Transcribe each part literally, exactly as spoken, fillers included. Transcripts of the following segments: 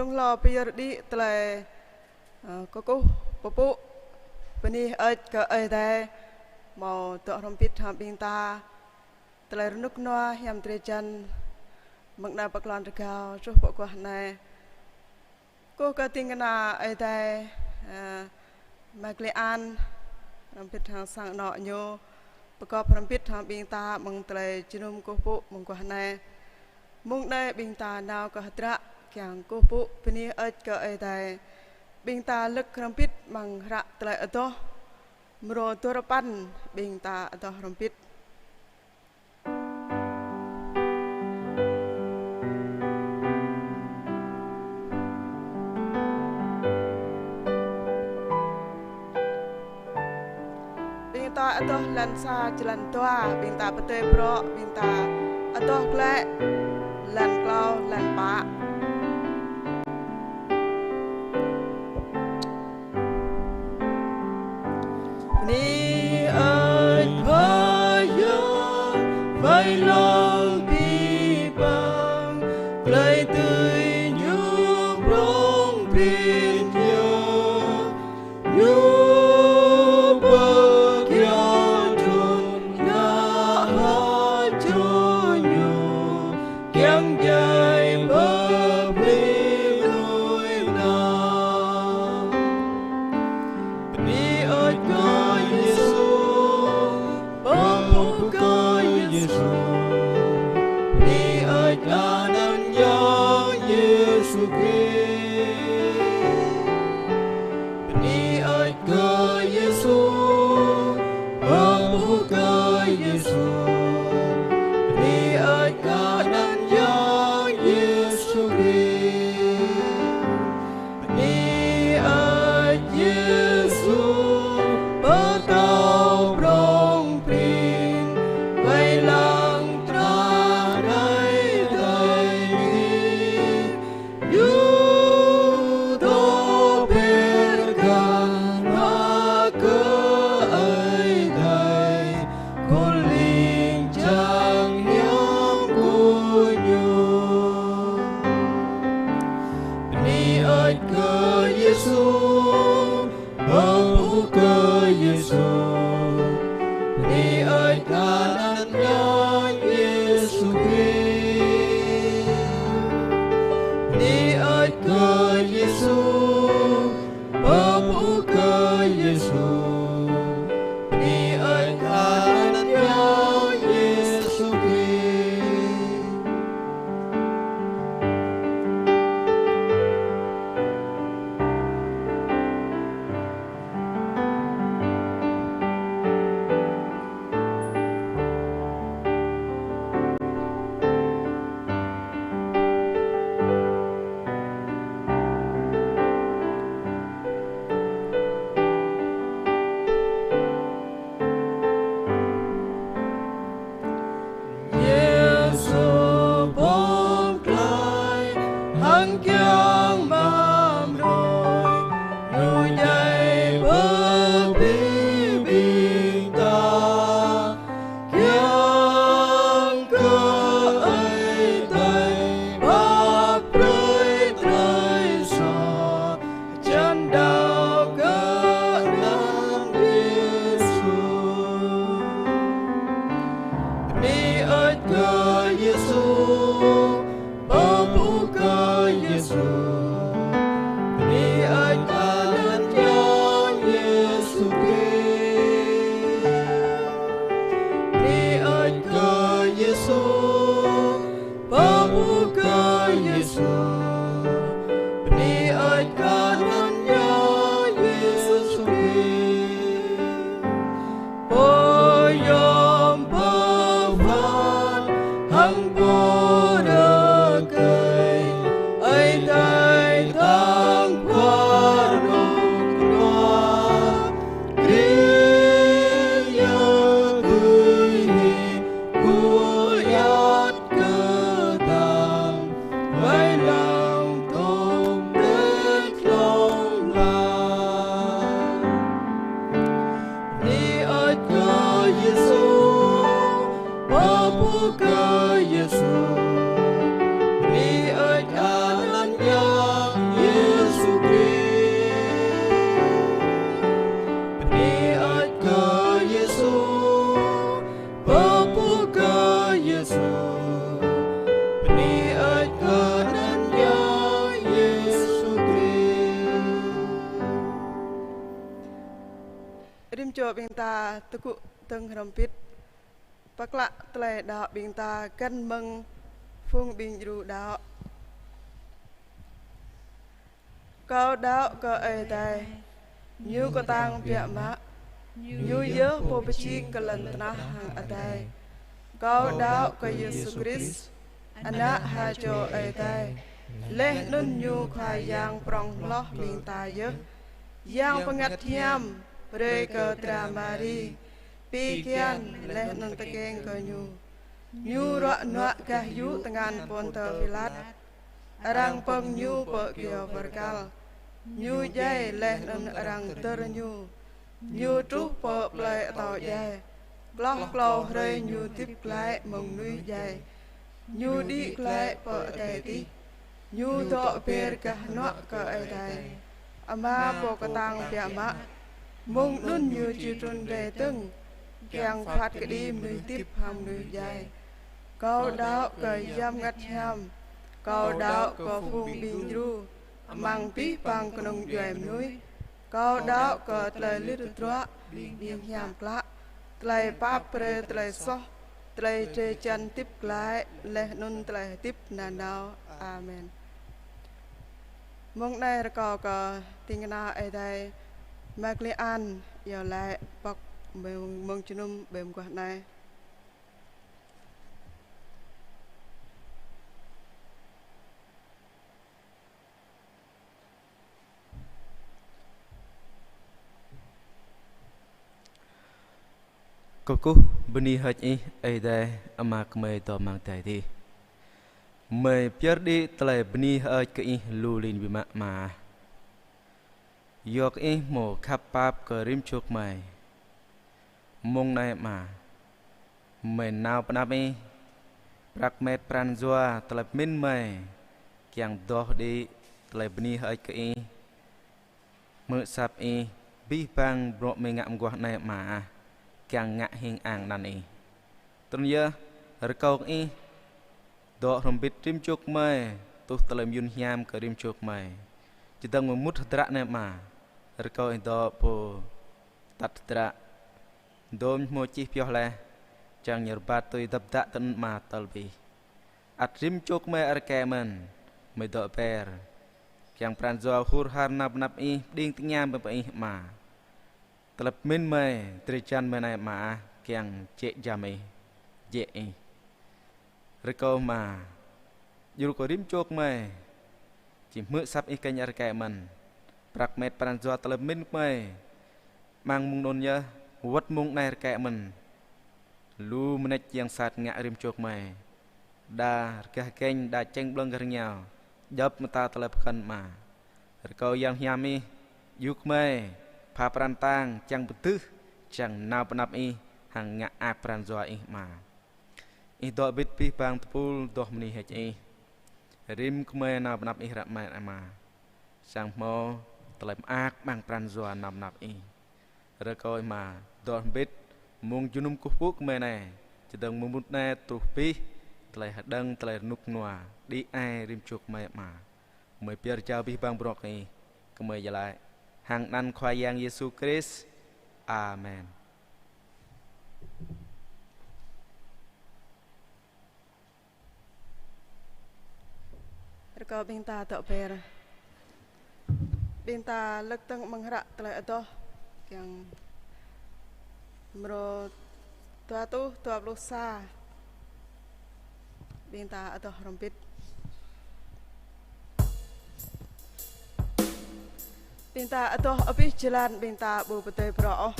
Hlâo pơyơr đĭ tơlơi, ơ, kơkuh pơpŭ bơni hơơč kơ Ơi Adai hmâo dŏ hrŏm hơbĭt hăng ƀing ta tơlơi rơnŭk rơnua hiam drơi jăn mơ̆ng anai pơ klon rơgao truh pơ guah anai. Kơkuh kơ ding kơna Ơi Adai, ơ, Ama Glê An, hrŏm hơbĭt hăng sang anŏ ñu, pơgop hrŏm hơbĭt hăng ƀing ta mơ̆ng tơlơi jơnum kơkuh pơpŭ mơguah anai. Mông anai ƀing ta nao kơ hơdră kiăng kơkuh pơpŭ bơni hơơč kơ Ơi Adai. Ƀing ta lơ̆k hrŏm hơbĭt amăng hră Tơlơi Adoh, mrô duarơpăn, ƀing ta adoh hrŏm hơbĭt. Ƀing ta adoh lan sa jơlan dua, ƀing ta pơdơi brŏ, ƀing ta adoh glaĭ lan klâo, lan pă. Bơni hơơč Khua Yang, wai lăng abih bang, tơlơi dưi Ñu prŏng prin yơh. Ñu pơkiaŏ trŭn ngă hơjăn Ñu, kiăng djai pơplih mơnuih ană. Bơni hơơč kơ Yêsu, pơpŭ kơ Yêsu. Bơni hơơč kơ anăn Yang Yêsu Krist. Bơni hơơč kơ Yêsu, pơpŭ kơ Yêsu. Bơni hơơč kơ anăn Yang Yêsu Krist. Bơni hơơč Yêsu, pơtao prŏng prin, wai lăng tơlơi anai tơlơi adih. Ñu dŏ pơkă mă kơ Ơi Adai, khul ling jang hiam kơ Ñu. Bơni hơơč kơ Yêsu, pơpŭ kơ Yêsu. Bơni hơơč kơ anăn Yang Yêsu Krist. Bơni hơơč kơ Yêsu, pơpŭ kơ Yêsu. Bơni hơơč kơ anăn Yang Yêsu Krist. Yêsu pŏk glaĭ hăng kiăng mă mơnuih, Ñu djai pơplih ƀing ta, kiăng kơ Ơi Adai pap brơi tơlơi soh. Čang đaŏ kơ anăn Yêsu. Bơni hơơč kơ Yêsu, pơpŭ kơ Yêsu. Bơni hơơč kơ anăn Yang Yêsu Krist. Bơni hơơč kơ Yêsu, pơpŭ kơ Yêsu. Bơni hơơč kơ anăn Yang Yêsu Krist. Pô yom pơphan hăng pô rơkơi, Ơi Adai tơ̆ng Khua rơnŭk rơnua. Krist yơh tui hĭ khul ayăt kơtang, wai lăng tŏng tĕk hlŏng lar. Bơni hơơč kơ Yêsu, pơpŭ kơ Yêsu. Ƀing ta tơgŭ dơ̆ng hrŏm hơbĭt, pơklă tơlơi đaŏ ƀing ta găn mơ̆ng phung ƀing djru đaŏ. Kâo đaŏ kơ Ơi Adai, Ñu kơtang biă mă, Ñu yơh Pô pơjing kơ lŏn tơnah hăng adai. Kâo đaŏ kơ Yêsu Krist, Ană ha čô Ơi Adai, laih anŭn Ñu Khua Yang prŏng hloh ƀing ta yơh. Yang Bơngăt Hiam brơi kơ dra Mari pi kian laih anŭn tơkeng kơ Ñu. Ñu ruă nuă gah yŭ tơngan Pôntơ Pilat. Arăng pơ̆ng Ñu pơ kyâo bơrkal. Ñu djai laih anŭn arăng dơr Ñu. Ñu truh pơ plơi atâo djai. Hloh klâo hrơi Ñu hơdip glaĭ mơ̆ng mơnuih djai. Ñu đĭ glaĭ pơ adai adih. Ñu dŏ ber gah hơnuă kơ Ơi Adai Ama Pô kơtang biă mă. Mơ̆ng anŭn Ñu či trŭn rai dơ̆ng, kiăng phat kơđi mơnuih hơdip hăng mơnuih djai. Kâo đaŏ kơ Yang Bơngăt Hiam. Kâo đaŏ kơ phung ƀing djru, amăng abih bang kơnung djuai mơnuih. Kâo đaŏ kơ tơlơi lir hơdruă, ƀing hiam klă, tơlơi pap brơi tơlơi soh, tơlơi drơi jăn hơdip glaĭ, laih anŭn tơlơi hơdip nanao. Amen. Mông anai rơkâo kơ ding kơna Ơi Adai Mă Kli An iâu laĭ pŏk mơ̆ng, mơ̆ng jơnum ƀơi mơguah anai. Kơkuh bơni hơơč Ih, Ơi Adai, Ama gơmơi dŏ amăng adai adih. Gơmơi pơyơr đĭ tơlơi bơni hơơč kơ Ih lu lin biă mă Ama. Yua kơ Ih hmâo khăp pap kơ rĭm čô gơmơi. Mông anai Ama, gơmơi nao pơ anăp Ih, prăk met pran jua tơlơi pơmĭn gơmơi, kiăng adoh đĭ tơlơi bơni hơơč kơ Ih, hmư̆ asăp Ih, abih bang bruă gơmơi ngă mơguah anai Ama ah, kiăng ngă hing ang anăn Ih. Tui anŭn yơh, rơkâo kơ Ih dŏ hrŏm hơbĭt rĭm čô gơmơi, tuh tơlơi mơyŭn hiam kơ rĭm čô gơmơi. Čơdơ̆ng mơ̆ng mŭt hơdră anai Ama, rơkâo Ih dŏ pơ atăt hơdră, dôm hmâo čih pioh laih, čang ñu rơbat tui dăp dă tơnăn Ama tơl abih. Ăt rĭm čô gơmơi rơkơi mơ̆n, gơmơi dŏ ber, kiăng pran jua hur har nao pơ anăp Ih, pơđing tơngia pơ Ih Ama. Tơlơi pơmĭn gơmơi, drơi jăn gơmơi anai Ama ah, kiăng jĕ jăm Ih, jĕ Ih. Rơkâo Ama, djru kơ rĭm čô gơmơi či hmư̆ asăp Ih kiăng rơkơi mơ̆n. Prăk met pran jua tơlơi pơmĭn gơmơi, amăng mông anŭn yơh, wơ̆t mông anai rơkơi mơ̆n. Lu mơneč yang sat ngă rĭm čô gơmơi, đa rơgah gĕñ, đa čeng ƀlơ̆ng gah rơngiao, djŏp mơta tơlơi pơkŏn Ama. Rơkâo Yang Hiam Ih djru gơmơi pha pran kơtang, čang pơdưh, čang nao pơ anăp Ih, hăng ngă ak pran jua Ih Ama. Ih dŏ hơbĭt abih bang tơpul adoh bơni hơơč Ih. Rĭm gơmơi nao pơ anăp Ih ră anai Ama, čang hmâo tơlơi mơak amăng pran jua nao pơ anăp Ih. Rơkâo Ih Ama dŏ hơbĭt mông jơnum kơkuh pơpŭ gơmơi anai, čơdơ̆ng mơ̆ng mŭt anai truh abih, tơlơi hơđơ̆ng, tơlơi rơnŭk rơnua, đĭ ai rĭm čô gơmơi Ama. Gơmơi pơyơr jao abih bang bruă kơ Ih, gơmơi iâu laĭ hăng anăn Khua Yang Yêsu Krist. Amen. Rơkâo ƀing ta dŏ ber. Ƀing ta lơ̆k dơ̆ng amăng hră tơlơi adoh, kiăng mrô dua rơtuh dua pluh sa. Ƀing ta adoh hrŏm hơbĭt. Ƀing ta adoh abih jơlan, ƀing ta ƀu pơdơi brŏ ôh.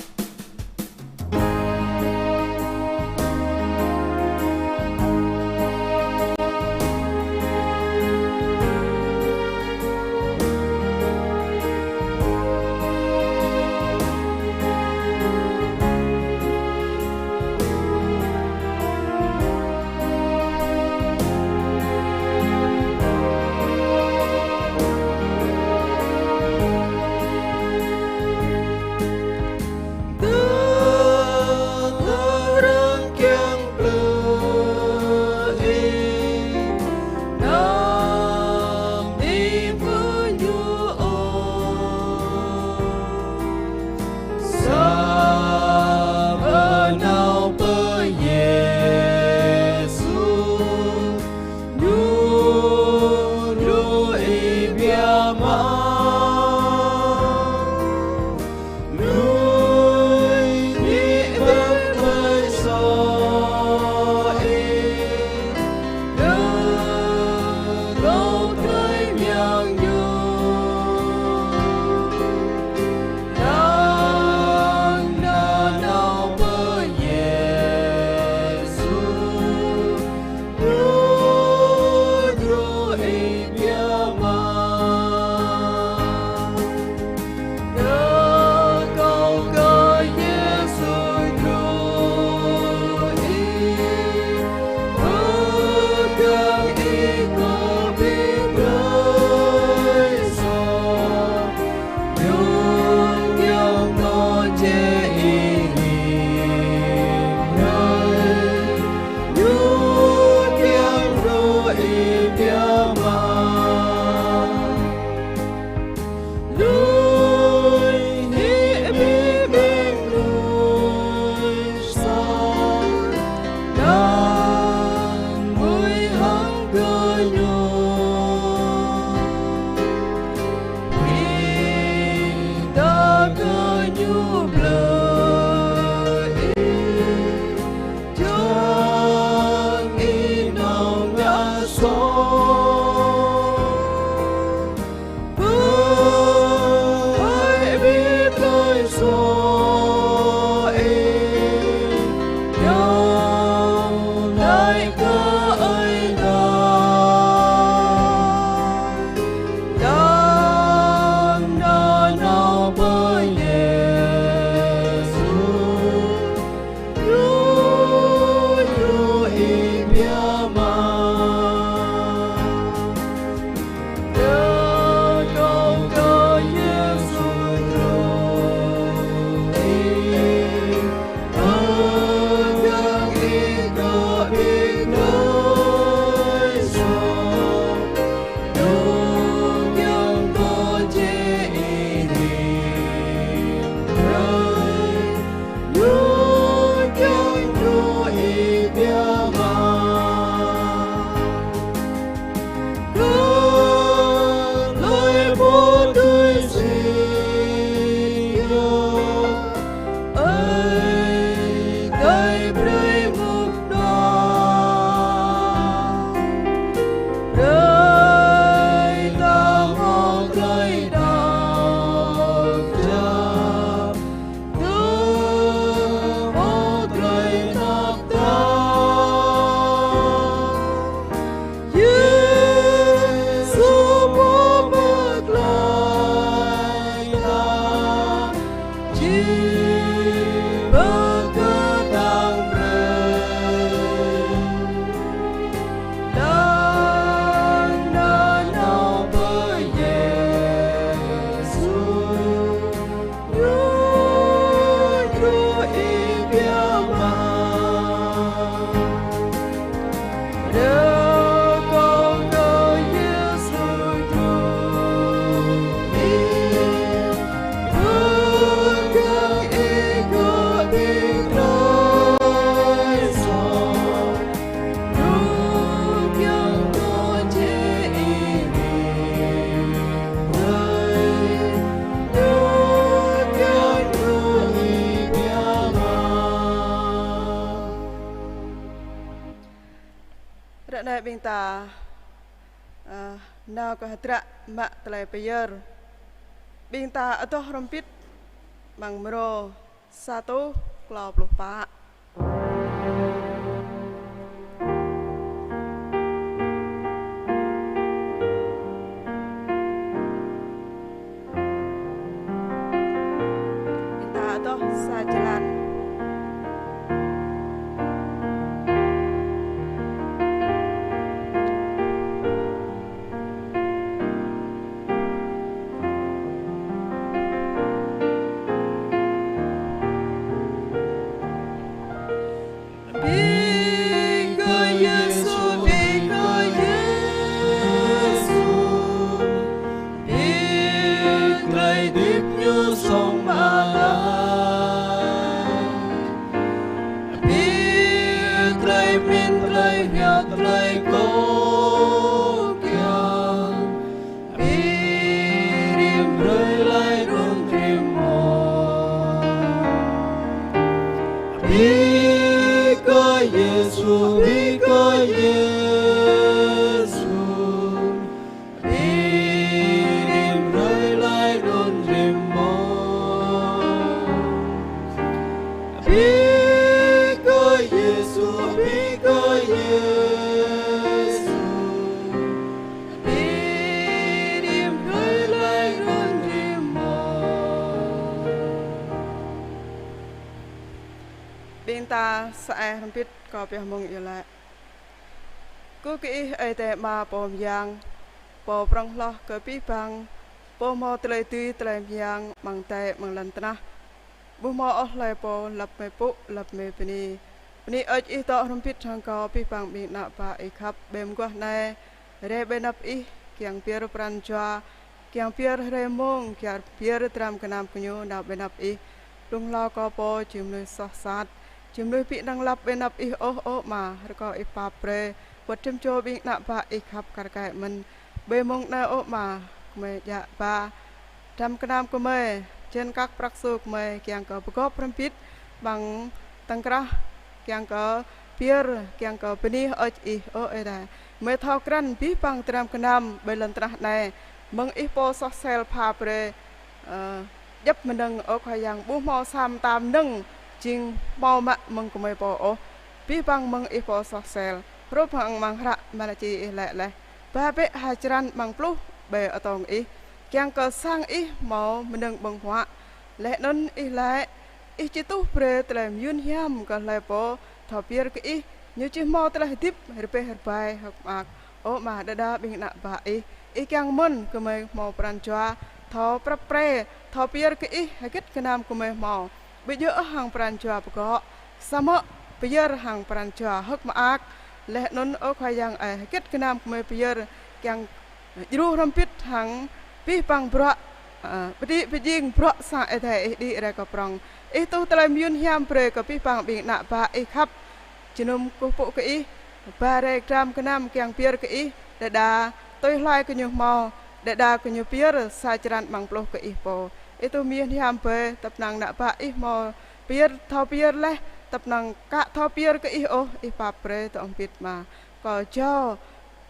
Ră anai ƀing ta, ơ, nao kơ hơdră mă tơlơi pơyơr. Ƀing ta adoh hrŏm hơbĭt amăng mrô sa rơtuh klâo pluh pă. Ƀing ta adoh sa jơlan. Bĭ kơ Yêsu, bĭ kơ Yêsu, bĭ tơlơi hơdip ñu song mă lăi. Bĭ tơlơi pơmĭn, tơlơi hiăp, tơlơi kơkuh kiăng. Bĭ rĭm hrơi lăi anŭn rĭm mông. Bĭ kơ Yêsu, bĭ kơ Yêsu. Bĭ rĭm hrơi lăi anŭn rĭm mông. Bĭ kơ Yêsu, bĭ kơ Yêsu. Bĭ rĭm hrơi lăi anŭn rĭm mông. Ƀing ta sa ai hrŏm hơbĭt kâo pioh mơ̆ng iâu laĭ. Kơkuh kơ Ih Ơi Adai Ama Pô Mơyang, Pô prŏng hloh kơ abih bang, Pô hmâo tơlơi dưi tơlơi mơyang amăng adai amăng lŏn tơnah. Ƀu hmâo ôh hlơi pô lăp mơi pŭ, lăp mơi bơni. Bơni hơơč Ih dŏ hrŏm hơbĭt hăng kâo abih bang ƀing ană bă Ih khăp ƀơi mơguah anai. Rai ƀơi anăp Ih, kiăng pơyơr pran jua, kiăng pơyơr hrơi mông, kiăng pơyơr dram gơnam gơñu nao ƀơi anăp Ih. Blung hlâo kâo pô jing mơnuih soh sat, jing mơnuih ƀu năng lăp ƀơi anăp Ih ôh, ơ Ama, rơkâo Ih pap brơi wơ̆t rĭm čô ƀing ană bă Ih khăp kar kaĭ mơ̆n. Ƀơi mông anai, ơ Ama, gơmơi djă ba dram gơnam gơmơi, jên kăk prăk sô gơmơi, kiăng kơ pơgop hrŏm hơbĭt amăng tơ̆ng krah, kiăng kơ pơyơr, kiăng kơ bơni hơơč Ih, ơ Ơi Adai. Gơmơi thâo krăn abih bang dram gơnam ƀơi lŏn tơnah anai, mơ̆ng Ih pô soh sel pha brơi, ơ, djŏp mơnơ̆ng, ơ Khua Yang, ƀu hmâo sa mơta mơnơ̆ng jing hmâo mă mơ̆ng gơmơi pô ôh. Abih bang mơ̆ng Ih pô soh sel. Hrup hăng amăng hră Malachi Ih laĭ laih: Ba bĕ ha črăn amăng pluh ƀơi atông Ih, kiăng kơ sang Ih hmâo mơnơ̆ng ƀơ̆ng huă. Laih anŭn Ih laĭ: Ih či tuh brơi tơlơi mơyun hiam kơ hlơi pô thâo pơyơr kơ Ih, ñu či hmâo tơlơi hơdip rơbeh rơbai hơ̆k mơak. Ơ Ama, đơđa ƀing ană bă Ih, Ih kiăng mơ̆n gơmơi hmâo pran jua thâo prăp pre, thâo pơyơr kơ Ih hơget gơnam gơmơi hmâo. Ƀu djơ̆ ôh hăng pran jua pơgŏ, samơ̆ pơyơr hăng pran jua hơ̆k mơak. Laih anŭn, ơ Khua Yang ơi, hơget gơnam gơmơi pơyơr kiăng djru hrŏm hơbĭt hăng abih bang bruă, ơ, pơđĭ pơjing bruă sang Ơi Adai Ih đĭ rai kơ prŏng. Ih tuh tơlơi mơyun hiam brơi kơ abih bang ƀing ană bă Ih khăp jơnum kơkuh pơpŭ kơ Ih, ba rai dram gơnam kiăng pơyơr kơ Ih, đơđa tui hluai kơ ñu hmâo, đơđa kơ ñu pơyơr sa črăn amăng pluh kơ Ih pô. Ih tuh mơyun hiam brơi, tơpă năng ană bă Ih hmâo pơyơr, thâo pơyơr laih, tơpă năng aka thâo pơyơr kơ Ih ôh, Ih pap brơi dŏ hrŏm hơbĭt Ama. Kâo jao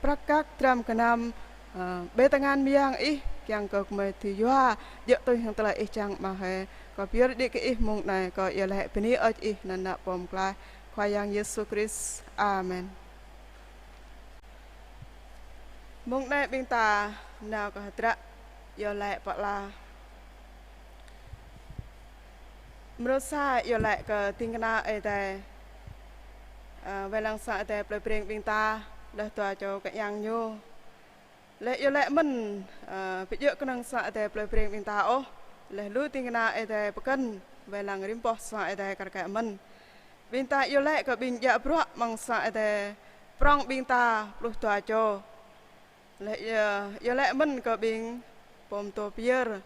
prăk kăk dram gơnam, ơ, ƀơi tơngan mơyang Ih, kiăng kơ gơmơi dưi yua djơ̆ tui hăng tơlơi Ih čang Ama hơi. Kâo pơyơr đĭ kơ Ih mông anai, kâo iâu laĭ bơni hơơč Ih anăn Ană Pô Pơklaih, Khua Yang Yêsu Krist. Amen. Mông anai ƀing ta nao kơ hơdră iâu laĭ pơala. Mrô sa iâu laĭ kơ ding kơna Ơi Adai, ơ, wai lăng sang Ơi Adai plơi Breng ƀing ta, laih dua čô kơiăng ñu. Laih iâu laĭ mơ̆n, ơ, ƀu djơ̆ kơnơ̆ng sang Ơi Adai plơi Breng ƀing ta ôh, laih lu ding kơna Ơi Adai pơkŏn, wai lăng rĭm boh sang Ơi Adai kar kaĭ mơ̆n. Ƀing ta iâu laĭ kơ ƀing djă bruă amăng sang Ơi Adai prŏng ƀing ta pluh dua čô. Laih, ơ, iâu laĭ mơ̆n kơ ƀing pô pơtô pơyơr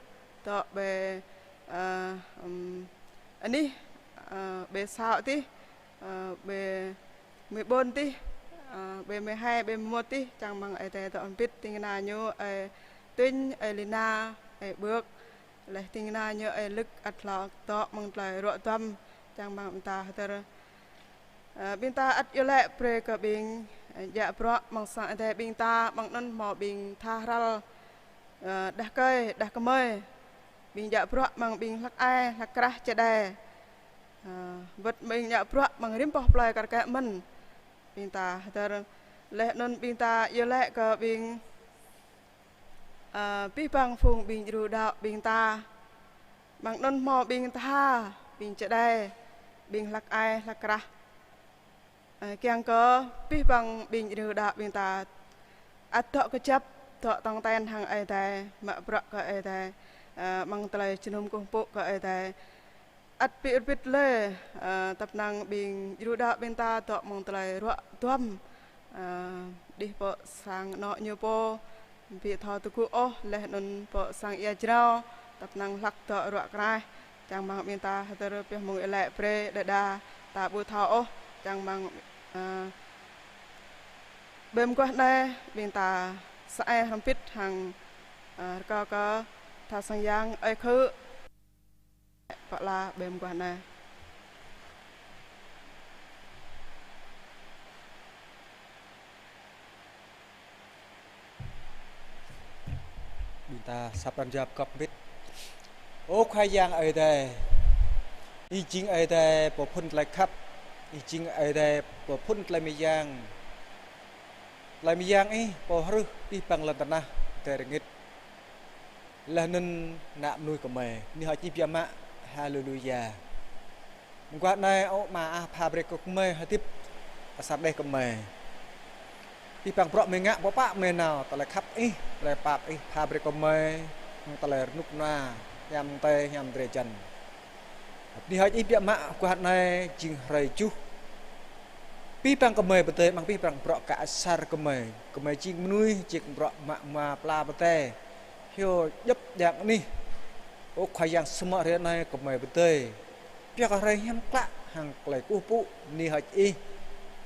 dŏ ƀơi, ơ, ưm, anih, ơ, ƀơi Săo tih, ơ, ƀơi Mơi Ƀôn tih, ơ, ƀơi Mơi Hai, ƀơi Mơi Mŭt tih, čang mơ̆ng Ơi Adai dŏ hơbĭt ding kơna ñu, Ơi Tuñ, Ơi Lina, Ơi Bưk. Laih ding kơna ñu Ơi Lưk ăt hlâo dŏ mơ̆ng tơlơi ruă duăm, čang mơ̆ng ƀing ta hơdơr. Ơ, ƀing ta ăt iâu laĭ brơi kơ ƀing, Djă bruă amăng sang Ơi Adai ƀing ta, amăng anŭn hmâo ƀing tha hrăl, ơ, đah kơi, đah kơmơi. Ƀing djă bruă amăng ƀing hlăk ai, hlăk krah čơđai. Ơ, wơ̆t ƀing djă bruă amăng rĭm boh plơi kar kaĭ mơ̆n. Ƀing ta hơdơr laih anŭn ƀing ta iâu laĭ kơ ƀing, ơ, abih bang phung ƀing djru đaŏ ƀing ta. Amăng anŭn hmâo ƀing tha, ƀing čơđai, ƀing hlăk ai, hlăk krah. Ơ, kiăng kơ abih bang ƀing djru đaŏ ƀing ta ăt dŏ kơjăp, dŏ tong ten hăng Ơi Adai, mă bruă kơ Ơi Adai, ơ, amăng tơlơi jơnum kơkuh pơpŭ kơ Ơi Adai. Ăt pi rbit lĕ, ơ, tăp năng ƀing djru đaŏ ƀing ta dŏ amăng tơlơi ruă duăm, ơ, đih pơ sang anŏ ñu pô, ƀu thâo tơgŭ ôh, laih anŭn pơ sang ia jrao, tăp năng hlăk dŏ ruă kraih, čang mơ̆ng ƀing ta hơdơr pioh mơ̆ng iâu laĭ brơi đơđa, ta ƀu thâo ôh, čang mơ̆ng, ơ, ƀơi mơguah anai, ƀing ta sa ai hrŏm hơbĭt hăng, ơ, rơkâo kơ tha sang yang ơi khư. Pơala ƀơi mơguah anai. Ƀing ta sa pran jua pơkŏp hơbĭt. Ơ Khua Yang Ơi Adai, Ih jing Ơi Adai pô phŭn tơlơi khăp, Ih jing Ơi Adai pô phŭn tơlơi mơyang. Tơlơi mơyang Ih pô hrih abih bang lŏn tơnah, adai rơngit. Laih anŭn ană mơnuih gơmơi, bơni hơơč Ih biă mă. Haleluya. Mơguah anai, ơ Ama ah, pha brơi kơ gơmơi hơdip asar đeh gơmơi. Abih bang bruă gơmơi ngă, pơpă gơmơi nao, tơlơi khăp Ih, tơlơi pap Ih, pha brơi kơ gơmơi, hăng tơlơi rơnŭk rơnua, hiam tơi, hiam drơi jăn. Bơni hơơč Ih biă mă, mơguah anai jing hrơi tơjuh. Abih bang gơmơi pơdơi amăng abih bang bruă kơ asar gơmơi. Gơmơi jing mơnuih, jing bruă mă hmua pơala pơdai. Hyu djŏp djang anih. Ơ Khua Yang, samơ̆ hrơi anai gơmơi pơdơi. Pioh kơ hrơi hiam klă hăng tơlơi kơkuh pơpŭ, bơni hơơč Ih.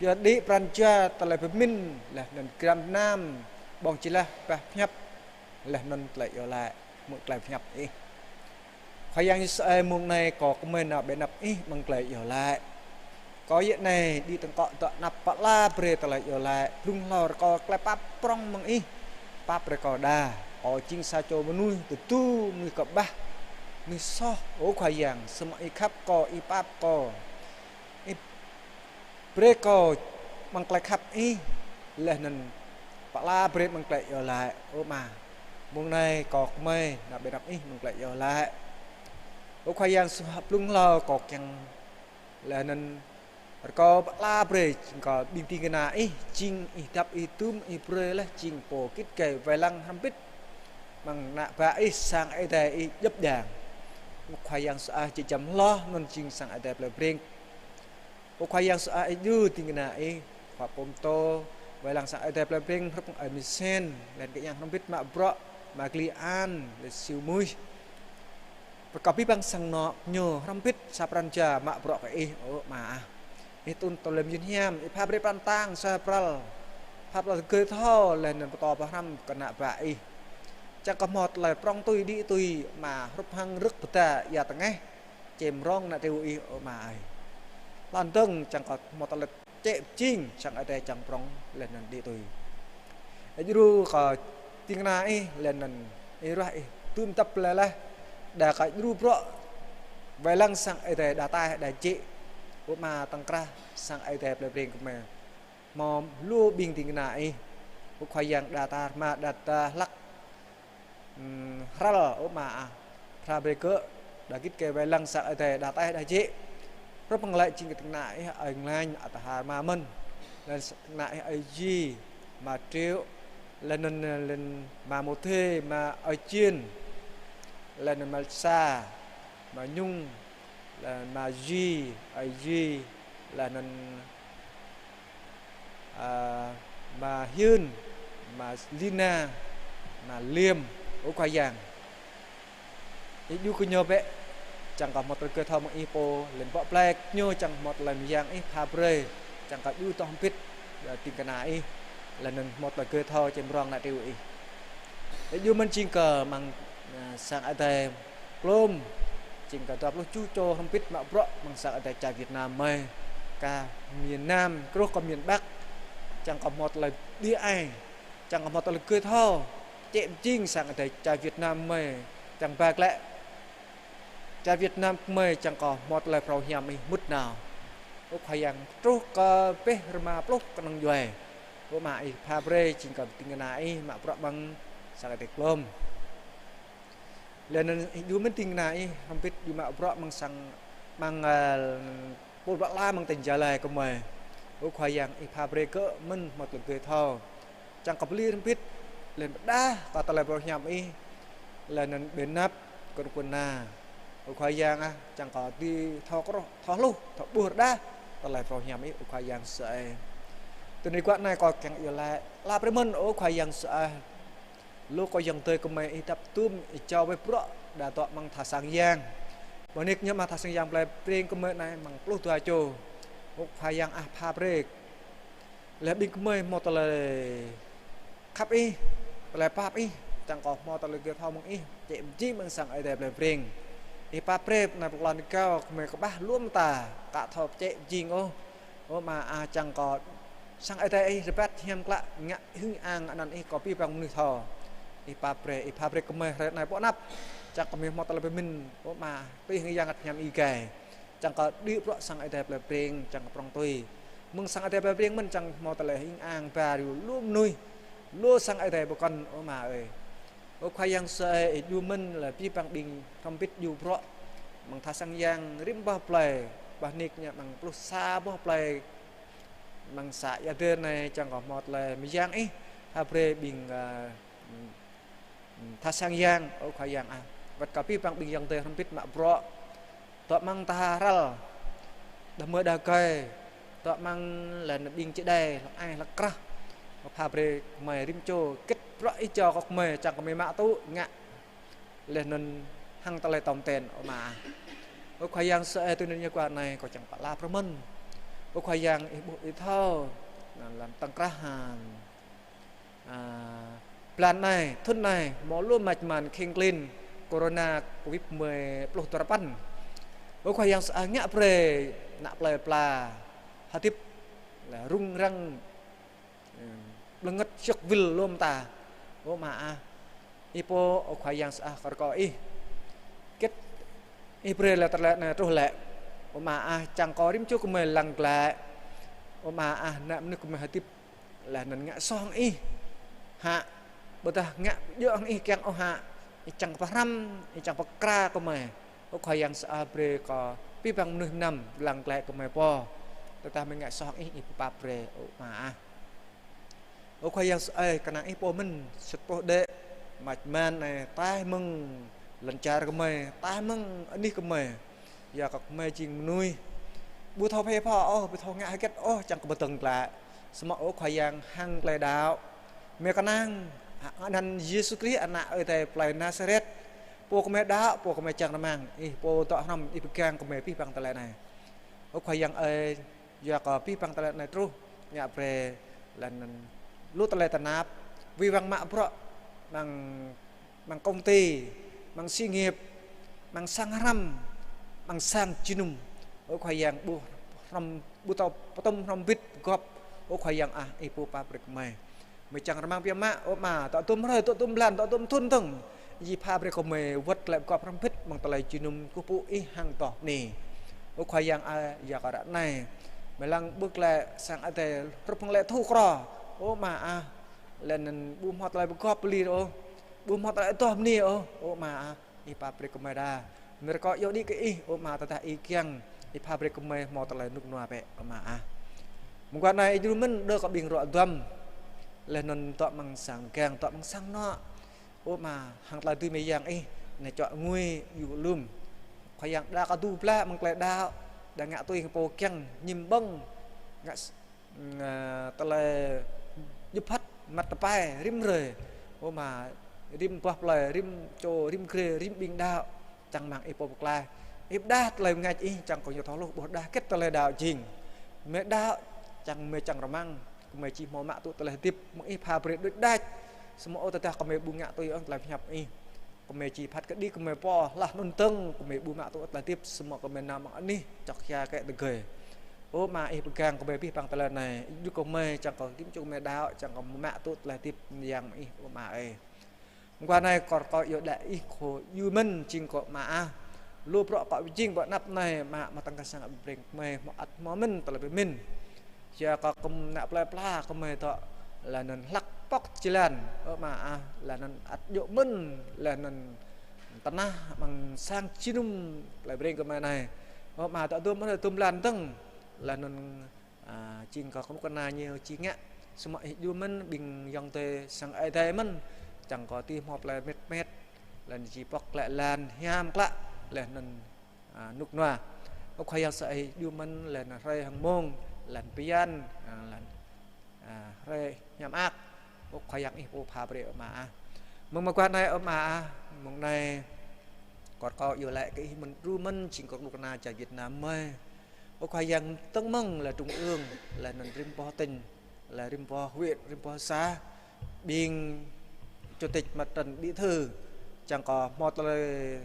Pioh đĭ pran jua tơlơi pơmĭn, laih anŭn gram gơnam, ƀơ̆ng jơlah, bah pơhiăp, laih anŭn tơlơi iâu laĭ, hmư̆ tơlơi pơhiăp Ih. Khua Yang Yêsu ơi, mông anai kâo gơmơi nao ƀơi anăp Ih amăng tơlơi iâu laĭ. Kâo yơh anai đĭ tơ̆ng kŏ dŏ anăp pơala brơi tơlơi iâu laĭ, blung hlâo rơkâo tơlơi pap prŏng mơ̆ng Ih, pap brơi kâo đa. Kâo jing sa čô mơnuih tơdu, mơnuih kơƀah, mơnuih soh, ơ Khua Yang, samơ̆ Ih khăp kâo, Ih pap kâo. Ih brơi kâo amăng tơlơi khăp Ih, laih anŭn pơala brơi amăng tơlơi iâu laĭ, ơ Ama. Mông anai kâo gơmơi nao ƀơi anăp Ih amăng tơlơi iâu laĭ. Ơ Khua Yang, samơ̆ blung hlâo kâo kiăng laih anŭn rơkâo pơala brơi, jing kơ ƀing ding kơna Ih, jing Ih dăp, Ih dŭm, Ih brơi laih, jing pô git gai wai lăng hrŏm hơbĭt amăng ană bă Ih, sang Ơi Adai Ih djŏp djang. Ơ Khua Yang Yêsu ah, jĕ jăm hloh anŭn jing sang Ơi Adai Plei Breng. Ơ Khua Yang Yêsu ah, Ih djru ding kơna Ih, khua pô pơtô wai lăng sang Ơi Adai Plei Breng, hrup hăng ơi Misen, laih anŭn gơyang hrŏm hơbĭt mă bruă, Ama Gli An, laih Siu Muih. Pơkŏp abih bang sang anŏ ñu hrŏm hơbĭt sa pran jua mă bruă kơ Ih, ơ Ama ah. Ih tŭn tơlơi mơyun hiam, Ih pha brơi pran tang suaih pral, pha brơi tơgơi thâo, laih anŭn pơtô pơhrăm kơ ană bă Ih. Čang kơ hmâo tơlơi prŏng tui đĭ tui, Ama, hrup hăng rơ̆k pơda ia tơngeh, čem rông ană triu Ih, ơ Ama ơi. Lŏn dơ̆ng čang kơ hmâo tơlơi čĕ pơjing, sang Ơi Adai čang prŏng laih anŭn đĭ tui. Ih djru kơ ding kơna Ih, laih anŭn Ih ruah Ih dŭm dăp laih laih, đa kơ djru bruă wai lăng sang Ơi Adai đa ataih đa jĕ. Ơ Ama, tŏng krah sang Ơi Adai Plei Breng gơmơi hmâo lu ƀing ding kơna Ih, ơ Khua Yang, đa tar hma, đa tar hlăk, ưm, hrăl, ơ Ama ah. Pha brơi gơ̆ đa git gai wai lăng sang Ơi Adai đa ataih đa jĕ. Hrup hăng glaĭ jing kơ ding kơna Ih ơi Nglañ, ataih tar hma mơ̆n. Laih anŭn ding kơna Ih ơi Ji, Ama Triệu, laih anŭn, laih anŭn Ama Mô Thê, Ama ơi Jên, laih anŭn Ama Sa, Ama Nhung, laih anŭn Ama Ji, ơi Ji, laih anŭn, a, Ama Hyưn, Ama Lina, Ama Liêm, ơ Khua Yang. Ih djru kơ ñu bĕ, čang kơ hmâo tơlơi gơi thâo mơ̆ng Ih pô, laih anŭn bŏ blai ñu čang hmâo tơlơi mơyang Ih pha brơi, čang kơ djru dŏ hơbĭt, ơ, ding kơna Ih, laih anŭn hmâo tơlơi gơi thâo čem rông ană triu Ih. Ih djru mơ̆n jing kơ amăng, ơ, sang Ơi Adai Klôm, jing kơ dua pluh tơjuh čô hrŏm hơbĭt mă bruă amăng sang Ơi Adai čar Việt Nam mơi, kơ miền Nam, truh kơ miền Bắc, čang kơ hmâo tơlơi đĭ ai, čang kơ hmâo tơlơi gơi thâo, čĕ pơjing sang adai čar Việt Nam gơmơi, čang ba glaĭ čar Việt Nam gơmơi, čang kơ hmâo tơlơi phrâo hiam Ih mŭt nao. Ơ Khua Yang, truh kơ pĕh rơma pluh kơnơ̆ng djuai. Ơ Ama, Ih pha brơi jing kơ ding kơna Ih mă bruă mơ̆ng sang adai glŏm. Laih anŭn Ih djru mơ̆n ding kơna Ih hrŏm hơbĭt djru mă bruă mơ̆ng sang, mơ̆ng, ơ, pôl bă la mơ̆ng tỉnh Gia Lai gơmơi. Ơ Khua Yang, Ih pha brơi gơ̆ mơ̆n hmâo tơlơi gơi thâo, čang kơ pơlir hrŏm hơbĭt, laih anŭn pơdah kơ tơlơi phrâo hiam Ih, laih anŭn ƀơi anăp kơ kơnuk kơna. Ơ Khua Yang ah, čang kơ dưi thâo krŏh, thâo hluh, thâo ƀuh rơđah tơlơi phrâo hiam Ih, Ơ Khua Yang sơai. Tui anai guă anai kâo kiăng iâu laĭ, laĭ brơi mơ̆n, Ơ Khua Yang sơai. Lu kơ ayŏng adơi gơmơi Ih dăp dŭm, Ih jao wơ̆t bruă, đa dŏ mơ̆ng tha sang yang. Bơnik ñu mă tha sang yang Plei Breng gơmơi anai mơ̆ng pluh dua čô. Ơ Khua Yang ah, pha brơi. Laih ƀing gơmơi hmâo tơlơi khăp Ih, tơlơi pap Ih, čang kơ hmâo tơlơi gơi thâo mơ̆ng Ih, čĕ pơjing mơ̆ng sang adai Plei Breng. Ih pap brơi anai pơkla nơgao gơmơi kơƀah lŏm ta, ka thâo čĕ pơjing ôh. Ơ Ama ah, čang kơ sang adai Ih rơbat hiam klă, ngă hing ang anăn Ih kơ abih bang mơnuih thâo. Ih pap brơi, Ih pap brơi gơmơi hrơi anai pơ anăp, čang kơ gơmơi hmâo tơlơi pơmĭn, Ơ Ama, tui hing yang ngăt hiam Ih gai. Čang kơ đĭ bruă sang adai Plei Breng, čang kơ prŏng tui. Mơ̆ng sang adai Plei Breng mơ̆n čang hmâo tơlơi hing ang ba rĭm lu mơnuih, lu sang adai pơkŏn, Ơ Ama ơi. Ơ Khua Yang sơai, Ih djru mơ̆n laih abih bang ƀing hrŏm hơbĭt djru bruă mơ̆ng tha sang yang rĭm boh plơi, bơnik ñu mơ̆ng pluh sa boh plơi mơ̆ng să Ia Dơr anai, čang kơ hmâo tơlơi mơyang Ih pha brơi ƀing, ơ, tha sang yang, Ơ Khua Yang ah. Wơ̆t kơ abih bang ƀing ayŏng adơi hrŏm hơbĭt mă bruă, dŏ mơ̆ng tha hrăl, đah mơ̆ đah rơkơi, dŏ mơ̆ng laih anŭn ƀing čơđai, hlăk ai hlăk krah. Pha brơi gơmơi rĭm čô, hơget bruă Ih jao kơ gơmơi, čang kơ gơmơi mă tŭ, ngă laih anŭn hăng tơlơi tŏm ten, Ơ Ama ah. Ơ Khua Yang sơai, tui anŭn ñu guă anai kâo čang pơala brơi mơ̆n. Ơ Khua Yang, Ih ƀuh Ih thâo, anŭn lăm tơ̆ng krah hăng, a, blan anai, thŭn anai, hmâo lu mă mơ̆n kheng klin corona covid mười pluh dua rơpăn. Ơ Khua Yang sơai, ngă brơi ană plơi pla hơdip laih rŭng răng, ơ, ƀlơ̆ng ngơ̆t sŏk wil lŏm ta. Ơ Ama ah, Ih pô, Ơ Khua Yang sơai, kơ rơkâo Ih. Hơget Ih brơi laih tơlơi anai truh lĕ, Ơ Ama ah, čang kơ rĭm čô gơmơi lăng glaĭ, Ơ Ama ah, ană mơnuih gơmơi hơdip laih anŭn ngă soh hăng Ih hă, ƀôdah ngă djơ̆ hăng Ih kiăng ôh hă. Ih čang pơhrăm, Ih čang pơkra gơmơi. Ơ Khua Yang sơai, brơi kơ abih bang mơnuih mơnam lăng glaĭ gơmơi pô, tơdah gơmơi ngă soh hăng Ih, Ih pơpap brơi, Ơ Ama ah. Ơ Khua Yang sơai, kơnang Ih pô mơ̆n, sĭt pô đĕ, mă mơ̆n anai, taih mơ̆ng lŏn čar gơmơi, taih mơ̆ng anih gơmơi. Yua kơ gơmơi jing mơnuih ƀu thâo phe pho ôh, ƀu thâo ngă hơget ôh, čang kơ pơdơ̆ng glaĭ. Samơ̆ Ơ Khua Yang, hăng tơlơi đaŏ, gơmơi kơnang hăng anăn Yêsu Krist, Ană Ơi Adai plơi Nasaret, pô gơmơi đaŏ, pô gơmơi čang rơmang. Ih pô dŏ hrŏm, Ih pơgang gơmơi abih bang tơlơi anai. Ơ Khua Yang ơi, yua kơ abih bang tơlơi anai truh, ngă brơi laih anŭn lu tơlơi tơnap, wĭ wăng mă bruă, mơ̆ng, mơ̆ng công ty, mơ̆ng sự nghiệp, mơ̆ng sang hrăm, mơ̆ng sang jơnum. Ơ Khua Yang, ƀu hrŏm, ƀu thâo pơtŭm hrŏm hơbĭt gŏp. Ơ Khua Yang ah, Ih pô pap brơi gơmơi. Gơmơi čang rơmang biă mă, Ơ Ama, dŏ dŭm hrơi, dŏ dŭm blan, dŏ dŭm thŭn dơ̆ng, Ih pha brơi kơ gơmơi wơ̆t glaĭ pơgop hrŏm hơbĭt mơ̆ng tơlơi jơnum kơkuh pơpŭ Ih hăng tŏh bơni. Ơ Khua Yang ah, yua kơ ră anai gơmơi lăng ƀuh glaĭ sang adai hrup hăng lĕ thu krô, Ơ Ama ah, laih anŭn ƀu hmâo tơlơi pơgop pơlir ôh, ƀu hmâo tơlơi tŏh bơni ôh, Ơ Ama ah. Ih pap brơi kơ gơmơi đa. Gơmơi rơkâo iâu đĭ kơ Ih, Ơ Ama, tơdah Ih kiăng, Ih pap brơi kơ gơmơi hmâo tơlơi rơnŭk rơnua bĕ, Ơ Ama ah. Mơguah anai Ih djru mơ̆n đơ kơ ƀing ruă duăm, laih anŭn dŏ amăng sang gang, dŏ amăng sang anŏ, Ơ Ama, hăng tơlơi dưi mơyang Ih, anai čuă ngui yŭ lum. Khua Yang, đa kơ du blah amăng tơlơi đaŏ, đa ngă tui hăng pô kiăng, ñim ƀơ̆ng, ngă s-, ngă tơlơi djŭp hăt măt tơpai rĭm hrơi. Ơ Ama, rĭm boh plơi, rĭm čô, rĭm grê, rĭm ƀing đaŏ, čang rơmang Ih pô pơklaih. Ih pơdah tơlơi bơngač Ih, čang kơ ñu thâo hluh ƀuh rơđah hơget tơlơi đaŏ jing. Gơmơi đaŏ, čang gơmơi čang rơmang, gơmơi či hmâo mă tŭ tơlơi hơdip mơ̆ng Ih pha brơi đôč đač. Samơ̆ ôh tơdah gơmơi ƀu ngă tui ôh tơlơi pơhiăp Ih, gơmơi či phat kơđi gơmơi pô, hlah anŭn dơ̆ng gơmơi ƀu mă tŭ tơlơi hơdip, samơ̆ gơmơi nao amăng anih čŏk hia kĕ tơgơi. Ơ Ama, Ih pơgang kơ gơmơi abih bang tơlơi anai, djru kơ gơmơi, čang kơ rĭm čô gơmơi đaŏ, čang kơ mă tŭ tơlơi hơdip mơyang Ih, ơ Ama ơi. Mơguah anai kâo rơkâo iâu laĭ Ih khul jơmăn mơ̆n jing kơ Ama ah. Lu bruă kâo pơjing ƀơi anăp anai, Ama, mơ̆ tăng kơ sang ƀreng kơ gơmơi, hmâo ăt hmâo mơ̆n tơlơi pơmĭn. Yua kơ kơ ană plơi pla kơ gơmơi tŏ, laih anŭn hlăk pŏk jơlan, ơ Ama ah, laih anŭn ăt djơ̆ mơ̆n, laih anŭn tơnah amăng sang jơnum plơi Breng kơ gơmơi anai. Ơ Ama, tŏ dôm anai dôm blan dơ̆ng, laih anŭn, a, jing kơ kơnuk kơna ñu či ngă, samơ̆ Ih djru mơ̆n ƀing ayŏng adơi sang Ơi Adai mơ̆n, čang kơ tui hmâo plơi met met, laih anŭn či pŏk glaĭ lan hiam klă, laih anŭn a, rơnŭk rơnua. Ơ Khua Yang, sa ai djru mơ̆n, laih anŭn hrơi hăng mông, laih anŭn bơyan, a, laih anŭn, a, hrơi hiam mơak. Ơ Khua Yang, Ih pô pha brơi, ơ Ama ah. Mơ̆ng mơguah anai, ơ Ama ah, mơ̆ng anai kâo rơkâo iâu laĭ kơ Ih mơ̆n, djru mơ̆n jing kơ kơnuk kơna čar Việt Nam gơmơi. Ơ Khua Yang, tơ̆ng mơ̆ng laih trung ương, laih anŭn rĭm boh tỉnh, laih rĭm boh huyện, rĭm boh xã, ƀing chủ tịch mặt trận, bí thư, čang kơ hmâo tơlơi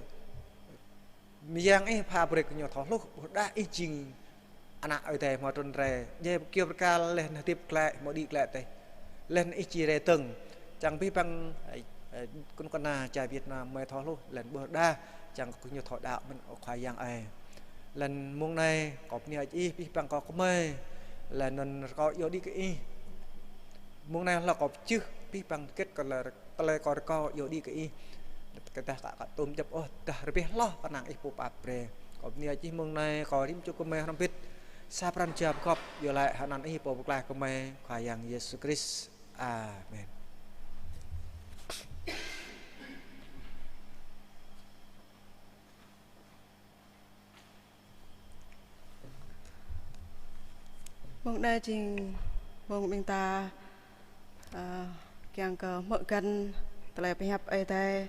mơyang Ih pha brơi kơ ñu thâo hluh, ƀudah Ih jing ană Ơi Adai hmâo trŭn rai, djai kyâo bơrkal laih anŭn hơdip glaĭ, hmâo đĭ glaĭ tĕh. Laih anŭn Ih či rai dơ̆ng, čang abih bang, ơ, ơ, kơnuk kơna čar Việt Nam gơmơi thâo hluh, laih anŭn ƀudah, čang kơ ñu thâo đaŏ mơ̆n, ơ Khua Yang ơi. Laih anŭn mông anai, kâo bơni hơơč Ih, abih bang akŏ gơmơi, laih anŭn rơkâo iâu đĭ kơ Ih. Mông anai hlâo kâo pơčeh abih bang hơget kơ lĕ tơlơi kâo rơkâo iâu đĭ kơ Ih. Kơ tah kâo, kâo tŭm djŏp ôh, tơdah rơbeh hloh kơnang Ih pô pap brơi. Kâo bơni hơơč Ih mông anai, kâo rĭm čô gơmơi hrŏm hơbĭt sa pran jua pơgop, iâu laĭ hơnăn Ih pô pơklaih kơ gơmơi, Khua Yang Yêsu Krist. Amen. Mông anai jing mông ƀing ta, ơ, kiăng kơ hmư̆ găn tơlơi pơhiăp Ơi Adai.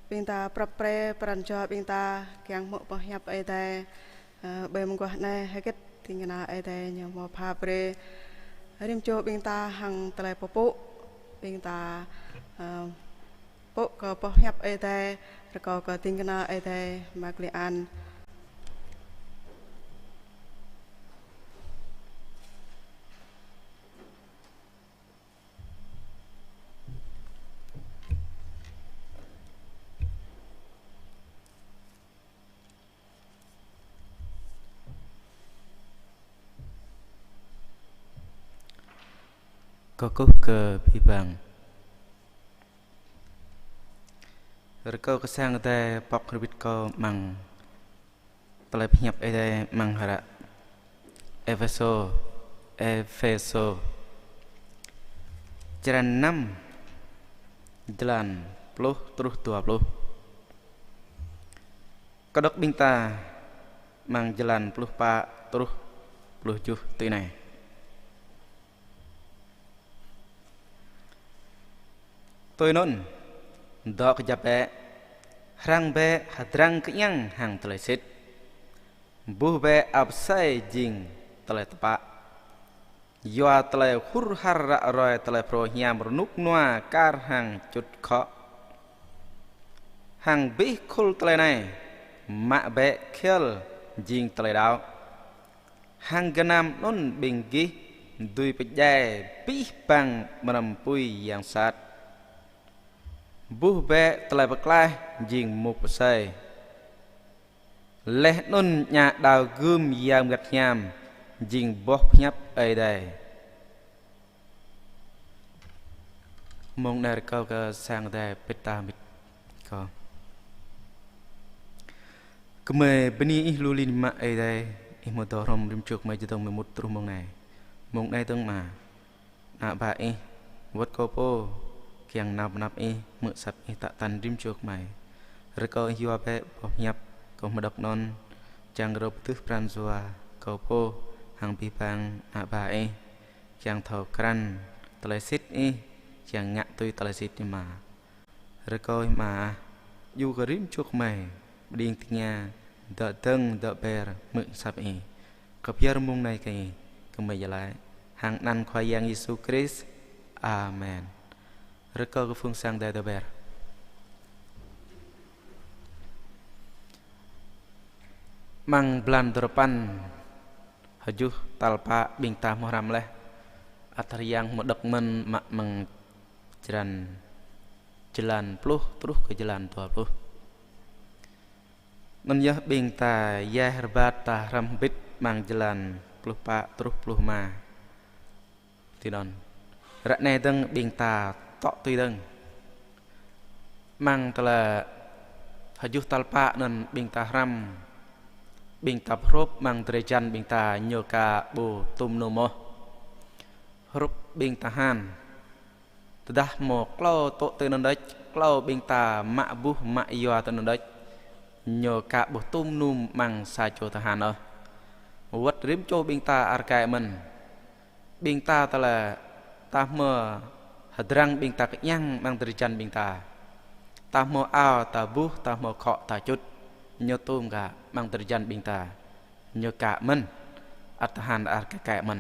Ƀing ta prăp pre pran jua ƀing ta kiăng hmư̆ pơhiăp Ơi Adai. Ơ, ƀơi mơguah anai hơget ding kơna Ơi Adai ñu hmâo pha brơi rĭm čô ƀing ta hăng tơlơi pơpŭ. Ƀing ta, ơ, pŭ kơ boh hiăp Ơi Adai, rơkâo kơ ding kơna Ơi Adai mă klei an. Kơkuh kơ abih bang. Rơkâo kơ sang Ơi Adai pŏk rơbit kâo amăng tơlơi pơhiăp Ơi Adai amăng hră Êphêsô, Êphêsô, črăn năm, jơlan pluh truh dua pluh. Kâo đŏk ƀing ta amăng jơlan pluh pă truh pluh tơjuh tui anai. Tui anŭn, dŏ kơjăp bĕ, hrăng bĕ hơdrăng kơiăng hăng tơlơi sĭt. Buh bĕ ăp asơi jing tơlơi tơpă. Yua tơlơi hur har ră ruai tơlơi phrâo hiam rơnŭk rơnua kar hăng čŭt khŏ. Hăng abih khul tơlơi anai, mă bĕ khiăl jing tơlơi đaŏ. Hăng gơnam anŭn ƀing gih dưi pơdjai abih bang mrăm apui yang sat. Buh bĕ tơlơi pơklaih jing mŭk asơi. Laih anŭn ñă đao gưm Yang Bơngăt Hiam jing boh pơhiăp Ơi Adai. Mông anai rơkâo kơ sang Ơi Adai pơtă mĭt kơ. Gơmơi bơni Ih lu lin mă Ơi Adai, Ih hmâo dŏ hrŏm rĭm čô gơmơi čơdơ̆ng mơ̆ng mŭt truh mông anai. Mông anai dơ̆ng mơ̆ Ană bă Ih, wơ̆t kâo pô, kiăng nao pơ anăp Ih, hmư̆ asăp Ih tă tăn rĭm čô gơmơi. Rơkâo Ih yua bĕ boh pơhiăp kâo hmâo đŏk anŭn, čang rơ̆ pơtưh pran jua kâo pô, hăng abih bang ană bă Ih, kiăng thâo krăn tơlơi sĭt Ih, kiăng ngă tui tơlơi sĭt Ih mă. Rơkâo Ih mă, djru kơ rĭm čô gơmơi, pơđing tơngia, dŏ dơ̆ng, dŏ ber, hmư̆ asăp Ih. Kơ pơyơr mông anai kơ Ih, gơmơi iâu laĭ hăng anăn Khua Yang Yêsu Krist. Amen. Rơkâo kơ phung sang Ơi Adai dŏ ber. Amăng blan duapăn, Hơjuh tal pă ƀing ta hmâo hrăm laih. Ăt Yang hmâo đŏk mơ̆n mă mơ̆ng črăn jơlan pluh truh kơ jơlan dua pluh. Anŭn yơh ƀing ta yaih rơbat ta hrăm hơbĭt mơ̆ng jơlan pluh pă truh pluh rơma. Tui anŭn. Ră anai dơ̆ng ƀing ta tŏ tui dơ̆ng. Mơ̆ng tơlơi hơjuh tal pă anŭn ƀing ta hrăm, ƀing ta pơhrôp mơ̆ng drơi jăn ƀing ta ñu aka ƀu tum num ôh. Hrup ƀing tơhan. Tơdah hmâo klâo tŏ tui anŭn đôč, klâo ƀing ta mă buh mă yua tui anŭn đôč, ñu aka ƀu tum num mơ̆ng sa čô tơhan ôh. Wơ̆t rĭm čô ƀing ta ar kaĭ mơ̆n. Ƀing ta tơlơi, ta hmâo hơdrăng ƀing ta kơñăng mơ̆ng drơi jăn ƀing ta. Ta hmâo ao ta buh, ta hmâo khŏ ta čut. Ñu tum aka mơ̆ng drơi jăn ƀing ta. Ñu aka mơ̆n. Ăt tơhan ar kaĭ mơ̆n.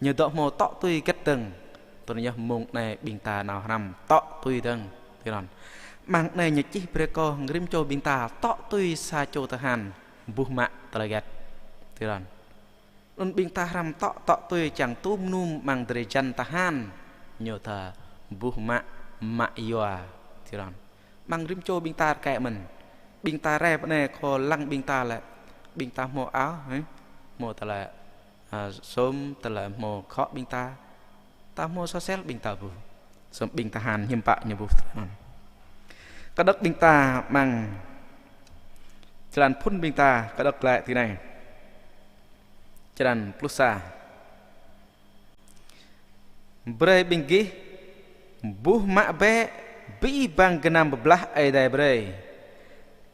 Ñu dŏ hmâo tŏ tui hơget dơ̆ng. Tui anŭn yơh mơ̆ng anai ƀing ta nao hrăm tŏ tui dơ̆ng. Tui anŭn. Mơ̆ng anai ñu čih brơi kơ rĭm čô ƀing ta tŏ tui sa čô tơhan buh mă tơlơi hơget. Tui anŭn. Anŭn ƀing ta hrăm tŏ, tŏ tui čang tum num mơ̆ng drơi jăn tơhan. Ñu ta buh mă, mă yua. Tui anŭn. Mơ̆ng rĭm čô ƀing ta ar kaĭ mơ̆n. Ƀing ta rai pơ anai kơ lăng ƀing ta lĕ. Ƀing ta hmâo ao, hĕ? Hmâo tơlơi, a, sum, tơlơi hmâo khŏ ƀing ta. Ta hmâo sosel ƀing ta buh. Sum ƀing tơhan hiư̆m pă ñu buh tui anŭn. Kơđŏk ƀing ta mơ̆ng jơlan phŭn ƀing ta kơđŏk glaĭ tui anai. Črăn pluh sa. Brơi ƀing gih buh mă bĕ abih bang gơnam pơblah Ơi Adai brơi.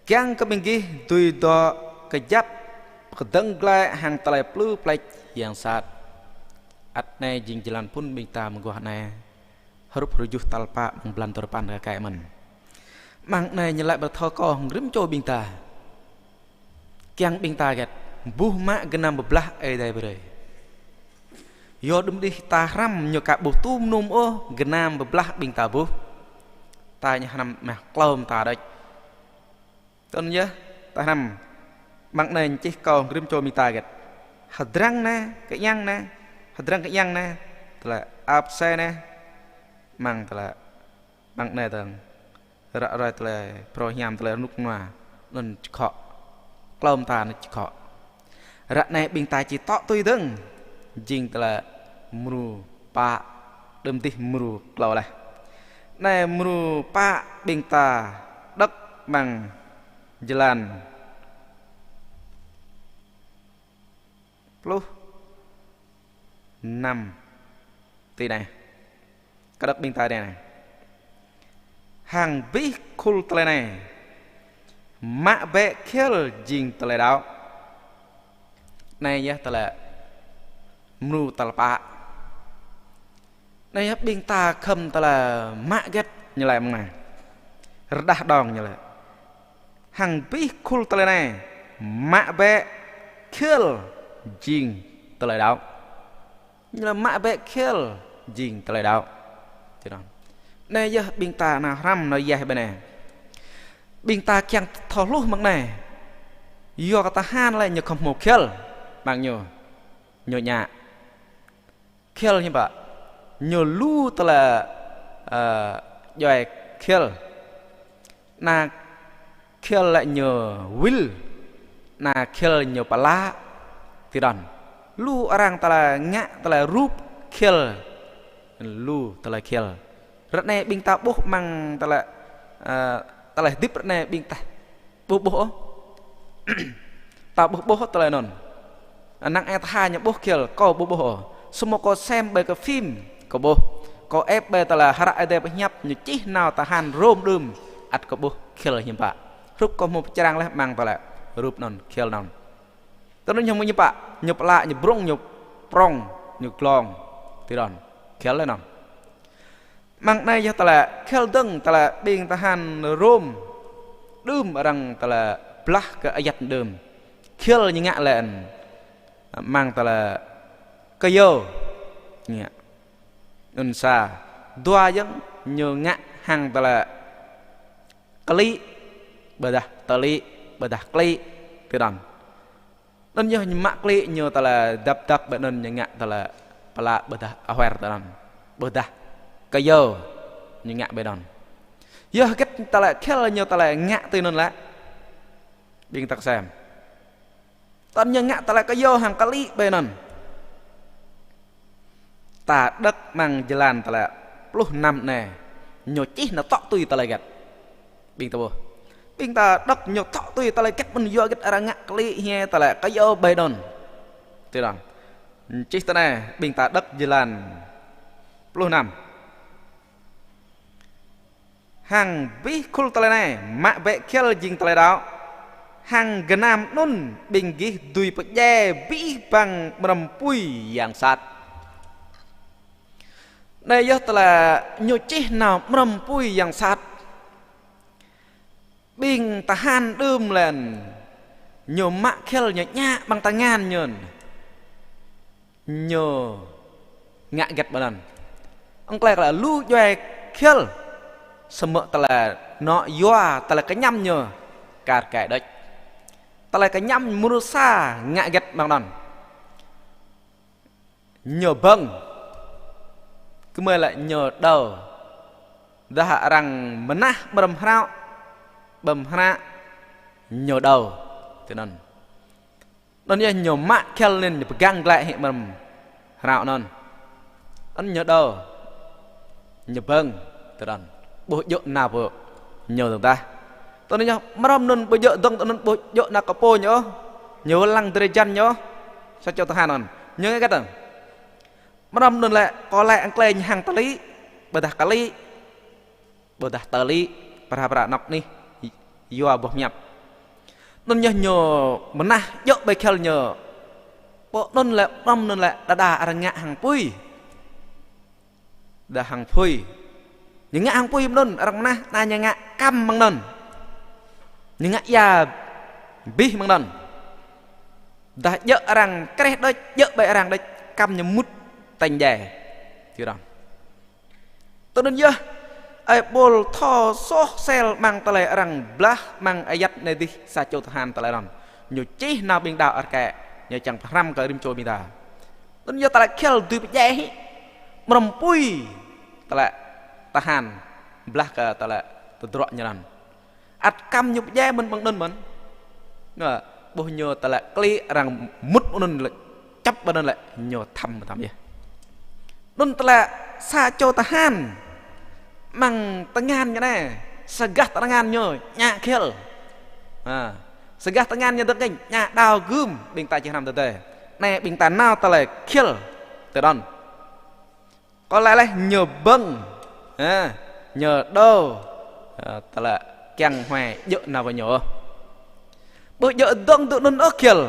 Kiăng kơ ƀing gih dưi dŏ kơjăp pơkơdơ̆ng glaĭ hăng tơlơi plư pleč yang sat. Ăt anai jing jơlan phŭn ƀing ta mơguah anai. Hrup hơjuh tal pă mơ̆ng blan dua rơpăn kơ kaĭ mơ̆n. Mơ̆ng anai ñu laĭ brơi thâo kơ rĭm čô ƀing ta. Kiăng ƀing ta hơget, buh mă gơnam pơblah Ơi Adai brơi. Yua đưm đih ta hrăm ñu aka ƀu tum num ôh gơnam pơblah ƀing ta buh. Ta ñu hrăm mă klâo mơta đôč. Tui anŭn yơh, ta hrăm. Mơ̆ng anai čih kơ rĭm čô ƀing ta hơget. Hơdrăng anai, kơñăng anai. Hơdrăng kơñăng anai. Tơlơi ăp sĕ anai. Mơ̆ng tơlơi, mơ̆ng anai dơ̆ng. Ră ruai tơlơi phrâo hiam tơlơi rơnŭk rơnua. Anŭn čơkhŏ. Klâo mơta anŭn čơkhŏ. Ră anai ƀing ta či tŏ tui dơ̆ng. Jing tơlơi mrô pă. Đưm đih mrô klâo laih. Anai mrô pă ƀing ta đŏk mơ̆ng jơlan pluh năm. Tui anai. Kơđŏk ƀing ta tui anai. Hăng abih khul tơlơi anai. Mă bĕ khil jing tơlơi đaŏ. Anai yơh tơlơi mrô tal pă. Anai yơh ƀing ta khŏm tơlơi mă hơget ñu laĭ mơ̆ng anai. Rơđah đong ñu laĭ. Hăng abih khul tơlơi anai, mă bĕ khil jing tơlơi đaŏ. Ñu laĭ mă bĕ khil jing tơlơi đaŏ. Tui anŭn. Anai yơh ƀing ta nao hrăm nao yaih ƀơi anai. Ƀing ta kiăng thâo hluh mơ̆ng anai. Yua kơ tơhan lĕ ñu khŏm hmâo khil mơ̆ng ñu. Ñu ngă. Khil hiư̆m pă. Ñu lu tơlơi, ơ, djuai khil. Anai khil lĕ ñu wĭl. Anai khil ñu pơlă. Tui anŭn. Lu arăng tơlơi ngă tơlơi rup khil. Lu tơlơi khil. Ră anai ƀing ta ƀuh mơ̆ng tơlơi, ơ, tơlơi hơdip ră anai ƀing ta ƀu ƀuh ôh. Ta ƀu ƀuh tơlơi anŭn. Năng ai tha ñu ƀuh khil, kâo ƀu ƀuh ôh. Samơ̆ kâo sem ƀơi kơ phim, kâo ƀuh. Kâo ĕp ƀơi tơlơi hră Ơi Adai pơhiăp ñu čih nao tơhan Rôm đưm, ăt kâo ƀuh khil hiư̆m pă. Hrup kâo hmâo pơčrang laih mơ̆ng tơlơi rup anŭn, khil anŭn. Tui anŭn ñu hmâo hiư̆m pă, ñu pơlă, ñu brŭng, ñu prŏng, ñu glông. Tui anŭn, khil anŭn. Mơ̆ng anai yơh tơlơi khil dơ̆ng tơlơi ƀing tơhan Rôm đưm arăng tơlơi blah kơ ayăt đưm. Khil ñu ngă lĕ mơ̆ng tơlơi kơyâo ñu ngă. Anŭn sa, dua yơ̆ng ñu ngă hăng tơlơi klĭ, ƀôdah tơlĭ, ƀôdah klĭ, tui anŭn. Anŭn yơh ñu mă klĭ ñu tơlơi dăp dăp ƀơi anŭn ñu ngă tơlơi pơlă ƀôdah ahuer tơnăn. Ƀôdah kơyâo ñu ngă ƀơi anŭn. Yơh hơget tơlơi khel ñu tơlơi ngă tui anŭn lĕ. Ƀing ta kơsem. Tơl ñu ngă tơlơi kơyâo hăng klĭ ƀơi anŭn. Ta đŏk amăng jơlan tơlơi pluh năm anai. Ñu čih nao tŏ tui tơlơi hơget. Ƀing ta ƀuh. Ƀing ta đŏk ñu tŏ tui tơlơi hơget mơ̆n yua hơget arăng ngă klĭ hĕ tơlơi kơyâo ƀơi anŭn. Tui anŭn. Čih tui anai, ƀing ta đŏk jơlan pluh năm. Hăng abih khul tơlơi anai, mă bĕ khel jing tơlơi đaŏ. Hăng gơnam anŭn ƀing gih dưi pơdjai abih bang mrŏm apui yang sat. Anai yơh tơlơi ñu čih nao mrŏm apui yang sat. Ƀing tơhan đưm lĕ ñu mă khel ñu ñă amăng tơngan ñu. Ñu ngă hơget ƀơi anŭn. Ƀơi anŭn tơlơi lu djuai khel. Samơ̆ tơlơi anŏ yua tơlơi kơñăm ñu kar kaĭ đôč. Tơlơi kơñăm mrô sa ngă hơget amăng anŭn. Ñu bơ̆ng. Kơmơi lĕ ñu đâo. Dah arăng mơnah ƀrăm hrao. Ƀrăm hră ñu đâo. Tui anŭn. Anŭn yơh ñu mă khel anŭn ñu pơgang glaĭ hĭ mrŏm hrao anŭn. Anŭn ñu đâo. Ñu bơ̆ng. Tui anŭn. Ƀu djơ̆ nao pơ ñu dơ̆ng tah. Tui anŭn yơh mrŏm anŭn ƀu djơ̆ dơ̆ng tui anŭn ƀu djơ̆ nao kơ pô ñu. Ñu lăng drơi jăn ñu. Sa čô tơhan anŭn. Ñu ngă hơget tơ̆ng. Mrŏm anŭn lĕ, kơ lĕ ăng klĕ ñu hăng tơlĭ. Ƀôdah klĭ. Ƀôdah tơlĭ, prah prah anŏ anih, yua boh hiăp. Anŭn yơh ñu mơnah djơ̆ ƀơi khel ñu. Pô anŭn lĕ, mrŏm anŭn lĕ, đơđa arăng ngă hăng apui. Đơđa hăng apui. Ñu ngă hăng apui mơ̆n anŭn, arăng mơnah, anai ñu ngă kăm mơ̆ng anŭn. Ñu ngă ia abih mơ̆ng anŭn. Dah djơ̆ arăng kreh đôč, djơ̆ ƀơi arăng đôč, kăm ñu mŭt tañ djai. Tui anŭn. Tui anŭn yơh, ơi Pôl thâo soh sel amăng tơlơi arăng blah amăng ayăt anai dih sa čô tơhan tơlơi anŭn. Ñu čih nao ƀing đaŏ rơkơi, ñu čang pơhrăm kơ rĭm čô ƀing ta. Tui anŭn yơh tơlơi khel dưi pơdjai hĭ. Mrŏm apui tơlơi tơhan blah kơ tơlơi tơdruă ñu anŭn. Ăt kăm ñu pơdjai mơ̆n ƀơi anŭn mơ̆n. Nă, ƀuh ñu tơlơi klĭ arăng mŭt anŭn lĕ, čăp ƀơi anŭn lĕ, ñu thăm mơtam yơh. Anŭn tơlơi sa čô tơhan. Amăng tơngan ñu anai, sa gah tơngan ñu, ñă khel. Ha, sa gah tơngan ñu dơ̆ng kĕnh, ñă đao gưm, ƀing ta či hrăm tơdơi. Anai ƀing ta nao tơlơi khel, tui anŭn. Kơ lĕ lĕ ñu bơ̆ng, ha, ñu đâo, ha, tơlơi kiăng huai djơ̆ nao pơ ñu. Ƀu djơ̆ dơ̆ng tui anŭn ôh khel.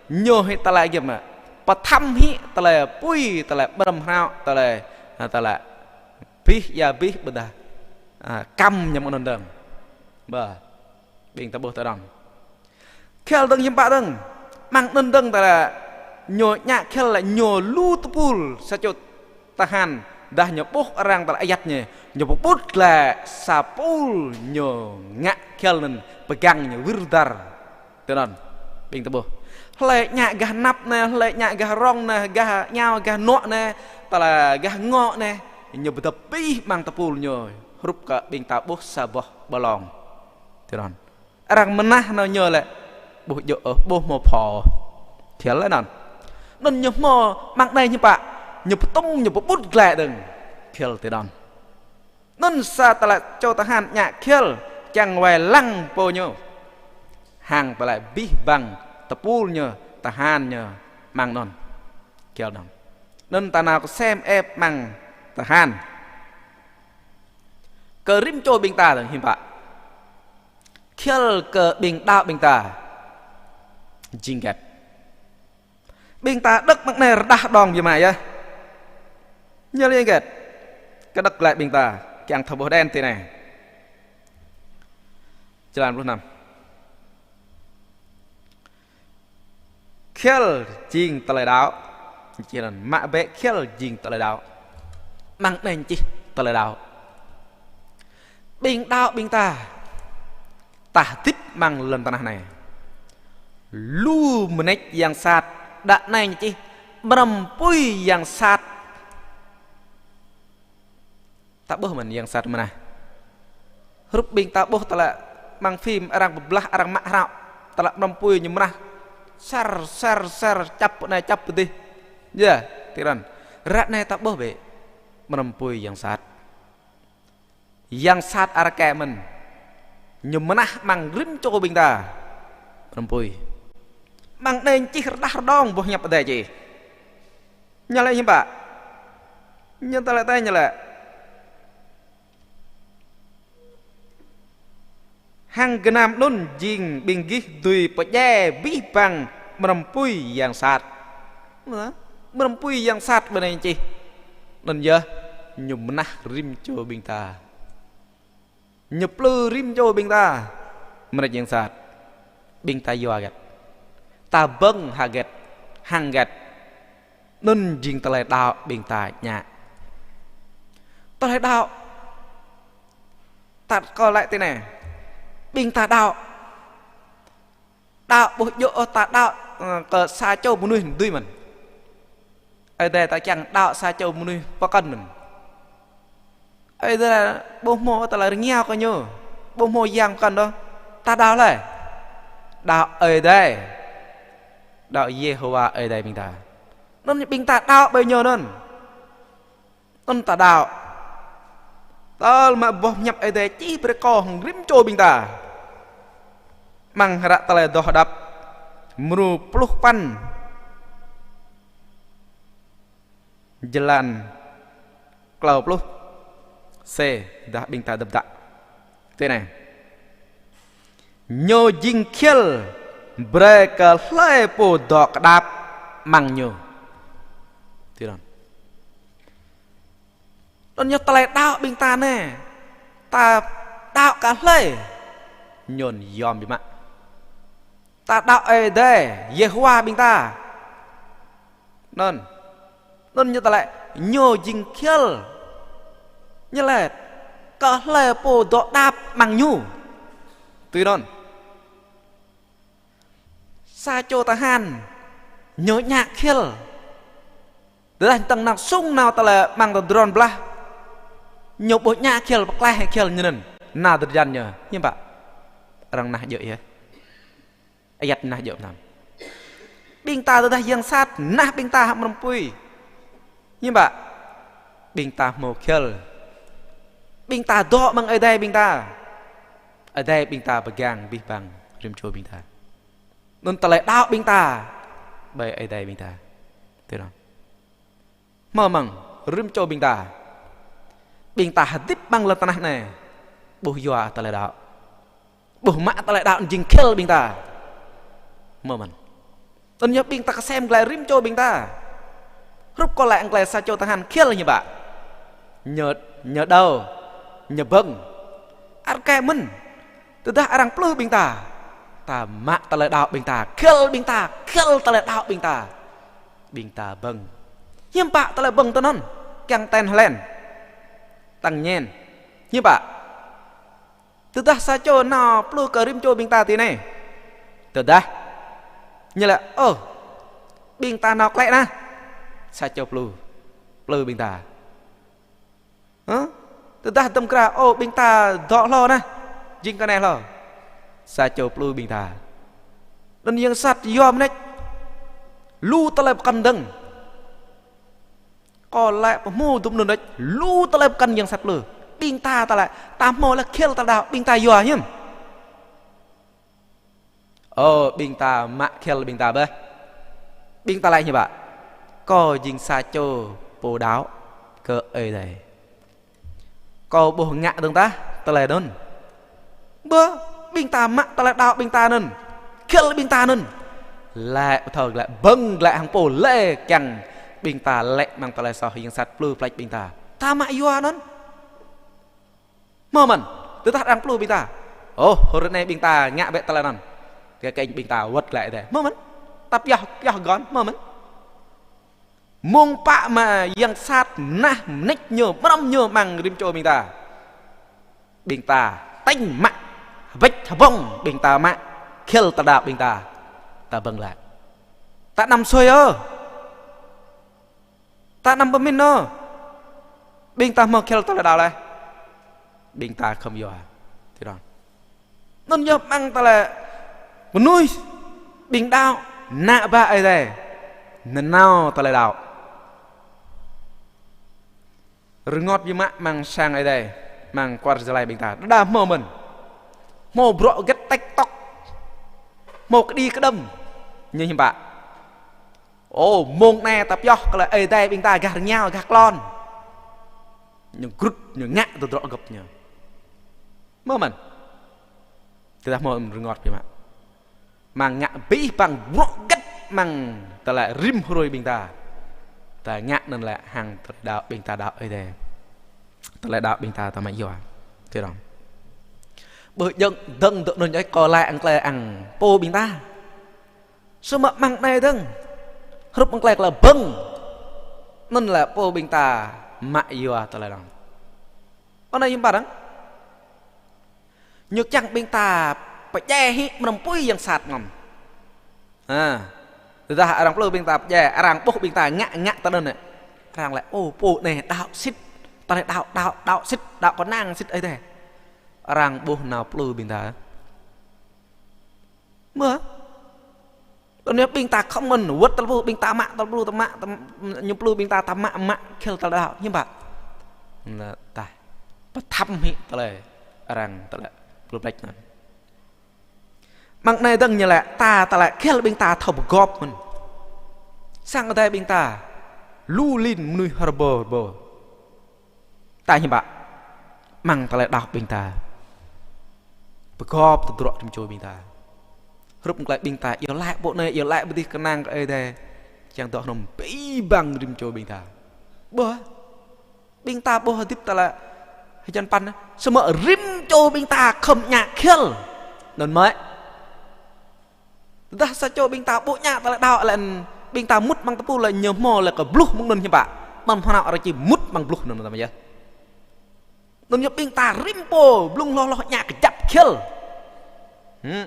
Ñu hĭ tơlơi giăm mă. Pơthăm hĭ tơlơi apui, tơlơi ƀrăm hrao, tơlơi, ha, tơlơi abih, ia abih ƀôdah, ha, kăm ñu mơ̆ng anŭn dơ̆ng. Ƀă. Ƀing ta ƀuh tơdang. Khel dơ̆ng hiư̆m pă dơ̆ng. Amăng anŭn dơ̆ng tơlơi ñu ñă khel lĕ ñu lu tơpul sa čô tơhan. Dah ñu ƀuh arăng tơlơi ayăt ñu. Ñu pơƀut lĕ sa pul ñu ngă khel anŭn pơgang ñu wơr dar. Tui anŭn. Ƀing ta ƀuh. Hlơi ñă gah anăp anai, hlơi ñă gah rŏng anai, gah iao, gah nuă anai, tơlơi gah ngŏ anai. Ñu pơdŏp abih amăng tơpul ñu. Hrup kơ ƀing ta ƀuh sa boh ƀlŏng. Tui anŭn. Arăng mơnah nao ñu lĕ, ƀu djơ̆ ôh, ƀu hmâo phô. Khel lĕ anŭn. Anŭn ñu hmâo mơ̆ng anai ñu pă, ñu pơtŭng, ñu pơƀut glaĭ dơ̆ng. Khel tui anŭn. Anŭn sa tơlơi čô tơhan ñă khel, čang wai lăng pô ñu. Hăng tơlơi abih bang tơpul ñu, tơhan ñu, mơ̆ng anŭn. Khel anŭn. Anŭn ta nao kơsem ĕp mơ̆ng tơhan. Kơ rĭm čô ƀing ta dơ̆ng hiư̆m pă. Khel kơ ƀing đaŏ ƀing ta. Jing hơget. Ƀing ta đŏk mơ̆ng anai rơđah đong biă mă yơh. Ñu lĕ hơget. Kơ đŏk glaĭ ƀing ta. Kiăng thâo ƀuh đen tui anai. Jơlan pluh năm. Khel jing tơlơi đaŏ. Jing mă bĕ khel jing tơlơi đaŏ. Mơ̆ng anai čih tơlơi đaŏ. Ƀing đaŏ ƀing ta. Ta hơdip mơ̆ng lŏn tơnah anai. Lu mơneč yang sat, đa anai ñu čih mrăm apui yang sat. Ta ƀuh mơ̆n yang sat mơnah. Hrup ƀing ta ƀuh tơlơi amăng phim arăng pơblah, arăng mă hră, tơlơi mrăm apui ñu mơnah. Sar, sar, sar, čăp anai, čăp adih. Yơh, tui anŭn. Ră anai ta ƀuh bĕ mrăm apui yang sat. Yang sat arăng kĕ mơ̆n. Ñu mơnah amăng rĭm čô ƀing ta. Mrăm apui. Amăng anai čih rơđah rơđông boh hiăp Adai čih. Ñu laĭ hiư̆m pă? Ñu tơlơi tơña ñu laĭ: Hăng gơnam anŭn jing ƀing gih dưi pơdjai abih bang mrăm apui yang sat. Mrăm apui yang sat ƀơi anai čih. Anŭn yơh ñu mơnah rĭm čô ƀing ta. Ñu plư rĭm čô ƀing ta. Mơneč yang sat. Ƀing ta yua hơget? Ta bơ̆ng hơget? Hăng hơget? Anŭn jing tơlơi đaŏ ƀing ta ñă. Tơlơi đaŏ. Ta kơ laĭ tui anai. Ƀing ta đaŏ. Đaŏ ƀu djơ̆ ôh ta đaŏ, ơ, kơ sa čô mơnuih dưi mơ̆n. Ơi Adai ta kiăng đaŏ sa čô mơnuih pơkŏn mơ̆n. Ơi Adai ƀu hmâo tơlơi rơngiao kơ ñu. Ƀu hmâo yang pơkŏn đôč. Ta đaŏ hlơi? Đaŏ Ơi Adai. Đaŏ Yêhôwa Ơi Adai ƀing ta. Anŭn ƀing ta đaŏ ƀơi ñu anŭn. Anŭn ta đaŏ. Tơl mă boh hiăp Ơi Adai čih brơi kơ hăng rĭm čô ƀing ta. Amăng hră Tơlơi Adoh Hơđăp mrô pluh păn, jơlan klâo pluh. Sĕ, dah ƀing ta dơ̆p đaŏ. Tui anai. Ñu jing khil brơi kơ hlơi pô dŏ kơđap amăng ñu. Tui anŭn. Anŭn yơh tơlơi đaŏ ƀing ta anai. Ta đaŏ kơ hlơi? Ñu yom biă mă. Ta đaŏ Ơi Adai, Yêhôwa ƀing ta. Anŭn. Anŭn ñu tơlơi, ñu jing khil. Ñu laĭ, kơ hlơi pô dŏ kơđap amăng ñu. Tui anŭn. Sa čô tơhan, ñu ñă khil. Tơdah tơ̆ng nao sung nao tơlơi amăng tơdron blah. Ñu ƀu ñă khil, pơklaih khil ñu anŭn. Nao tơdron ñu. Hiư̆m pă? Arăng nah djơ̆ yơh. Ayăt nah djơ̆ mơtam. Ƀing ta tơdah yang sat, nah ƀing ta hăng mrăm apui. Hiư̆m pă? Ƀing ta hmâo khil. Ƀing ta dŏ amăng Ơi Adai ƀing ta. Ơi Adai ƀing ta pơgang abih bang rĭm čô ƀing ta. Anŭn tơlơi đaŏ ƀing ta ƀơi Ơi Adai ƀing ta. Tui anŭn. Hmâo mơ̆n, rĭm čô ƀing ta. Ƀing ta hơdip amăng lŏn tơnah anai. Ƀu yua tơlơi đaŏ. Ƀu mă tơlơi đaŏ jing khil ƀing ta. Hmâo mơ̆n. Anŭn yơh ƀing ta kơsem glaĭ rĭm čô ƀing ta. Hrup kơ laĭ glaĭ sa čô tơhan khil ñu ƀă. Ñu, ñu đaŏ, ñu bơ̆ng. Arăng kĕ mơ̆n. Tơdah arăng plư ƀing ta, ta mă tơlơi đaŏ ƀing ta, khil ƀing ta, khil tơlơi đaŏ ƀing ta. Ƀing ta bơ̆ng. Hiư̆m pă tơlơi bơ̆ng tui anŭn? Kiăng ten hlen. Tăng ñen. Hiư̆m pă? Tơdah sa čô nao plư kơ rĭm čô ƀing ta tui anai. Tơdah. Ñu laĭ, ôh, ƀing ta nao klĕ nah. Sa čô plư. Plư ƀing ta. Hă? Tơdah dăm kra, ô, ƀing ta dŏ hlâo nah. Jing kơneh hlâo. Sa čô plư ƀing ta. Anŭn yang sat yua mơneč. Lu tơlơi pơkŏn dơ̆ng. Kơ laĭ pơhmu dŭm anŭn đôč. Lu tơlơi pơkŏn yang sat plư. Ƀing ta tơlơi. Ta hmâo lĕ khil ta đaŏ. Ƀing ta yua hiư̆m? Ơ, ƀing ta mă khil ƀing ta bĕ. Ƀing ta laĭ hiư̆m pă? Kâo jing sa čô pô đaŏ kơ Ơi Adai. Kâo ƀu ngă dơ̆ng tah tơlơi anŭn. Bơ, ƀing ta mă tơlơi đaŏ ƀing ta anŭn. Khil ƀing ta anŭn. Laĭ pơthâo glaĭ, bơ̆ng glaĭ hăng pô lĕ kiăng ƀing ta lĕ amăng tơlơi soh yang sat plư pleč ƀing ta. Ta mă yua anŭn. Hmâo mơ̆n, tơdah arăng plư ƀing ta. Ôh, ră anai ƀing ta ngă bĕ tơlơi anŭn. Kơ kơnh ƀing ta wơ̆t glaĭ tĕ. Hmâo mơ̆n. Ta pioh, pioh gŏn, hmâo mơ̆n. Mơ̆ng pă mă yang sat mơnah mơneč ñu, mrăm ñu amăng rĭm čô ƀing ta. Ƀing ta, tĕnh mă, hơbĕč hơbŏng, ƀing ta mă, khil tơlơi đaŏ ƀing ta. ta bơ̆ng laĭ. Ta anăm sui ôh. Ta anăm pơmĭn ôh. Ƀing ta hmâo khĭl tơlơi đaŏ laih. Ƀing ta khŏm yua. Tui anŭn. Anŭn yơh mơ̆ng tơlơi mơnuih ƀing đaŏ, ană bă Ơi Adai. Nanao tơlơi đaŏ. Rơngot biă mă amăng sang Ơi Adai, amăng kual Gia Lai ƀing ta. Đơđa hmâo mơ̆n. Hmâo bruă hơget TikTok. Hmâo kơđi kơđăm. Ñu hiư̆m pă. Ô, mông anai ta pioh kơ lĕ Ơi Adai ƀing ta gah rơngiao, gah klon. Ñu grŭt, ñu ngă tơdruă gơ̆p ñu. Hmâo mơ̆n. Tơdah hmâo rơngot biă mă. Amăng ngă abih bang bruă hơget amăng tơlơi rĭm hrơi ƀing ta. Ta ngă anŭn lĕ hăng tơlơi đaŏ ƀing ta đaŏ Ơi Adai. Tơlơi đaŏ ƀing ta ta mă yua. Tui anŭn. Ƀơi jơ̆ng dơ̆ng dŏ anŭn yơh kơ lĕ ang klĕ ang pô ƀing ta. Samơ̆ amăng anai dơ̆ng. Hrup ang klĕ klĕ bơ̆ng. Anŭn lĕ pô ƀing ta mă yua tơlơi anŭn. Anai hiư̆m pă dơ̆ng. Ñu kiăng ƀing ta pơdjai hĭ mơ̆n pui yang sat ngŏm. Ha. Tơdah arăng plư ƀing ta pơdjai, arăng ƀuh ƀing ta ngă ngă tơdơi anai. Arăng laĭ, ô, pô anai đaŏ sĭt. Tơlơi đaŏ, đaŏ, đaŏ sĭt, đaŏ kơnang sĭt Ơi Adai. Arăng ƀuh nao plư ƀing ta. Mơ̆. Tơl anai ƀing ta khŏm mơ̆n, wơ̆t tơl plư ƀing ta mă, tơl plư ta mă, tơl ñu plư ƀing ta ta mă, mă, khĭl tơlơi đaŏ, hiư̆m pă. Anŭn ta pơthăm hĭ tơlơi arăng tơlơi plư plĕč anŭn. Amăng anai dơ̆ng ñu laĭ, ta tơlơi khĭl ƀing ta thâo pơgop mơ̆n. Sang Ơi Adai ƀing ta, lu lin mơnuih hơrbơ hơrbơ. Ta hiư̆m pă. Amăng tơlơi đaŏ ƀing ta. Pơgop tơdruă rĭm čô ƀing ta. Hrup klĕ ƀing ta, iâu laĭ pô anai, iâu laĭ pơdih kơnang kơ Ơi Adai. Kiăng dŏ hrŏm abih bang rĭm čô ƀing ta. Ƀuh. Ƀing ta ƀuh hơdip tơlơi hơjăn păn. Samơ̆ rĭm čô ƀing ta khŏm ngă khĭl. Anŭn mơ̆. Tơdah sa čô ƀing ta ƀu ngă tơlơi đaŏ lĕ ƀing ta mŭt amăng tơpul lĕ ñu hmâo lĕ kơ bluh mơ̆ng anŭn hiư̆m pă. Mơ̆n phara arăng či mŭt amăng bluh anŭn tơma yơh. Anŭn yơh ƀing ta rĭm pô blung hloh hloh ngă kơjăp khĭl. Hmm.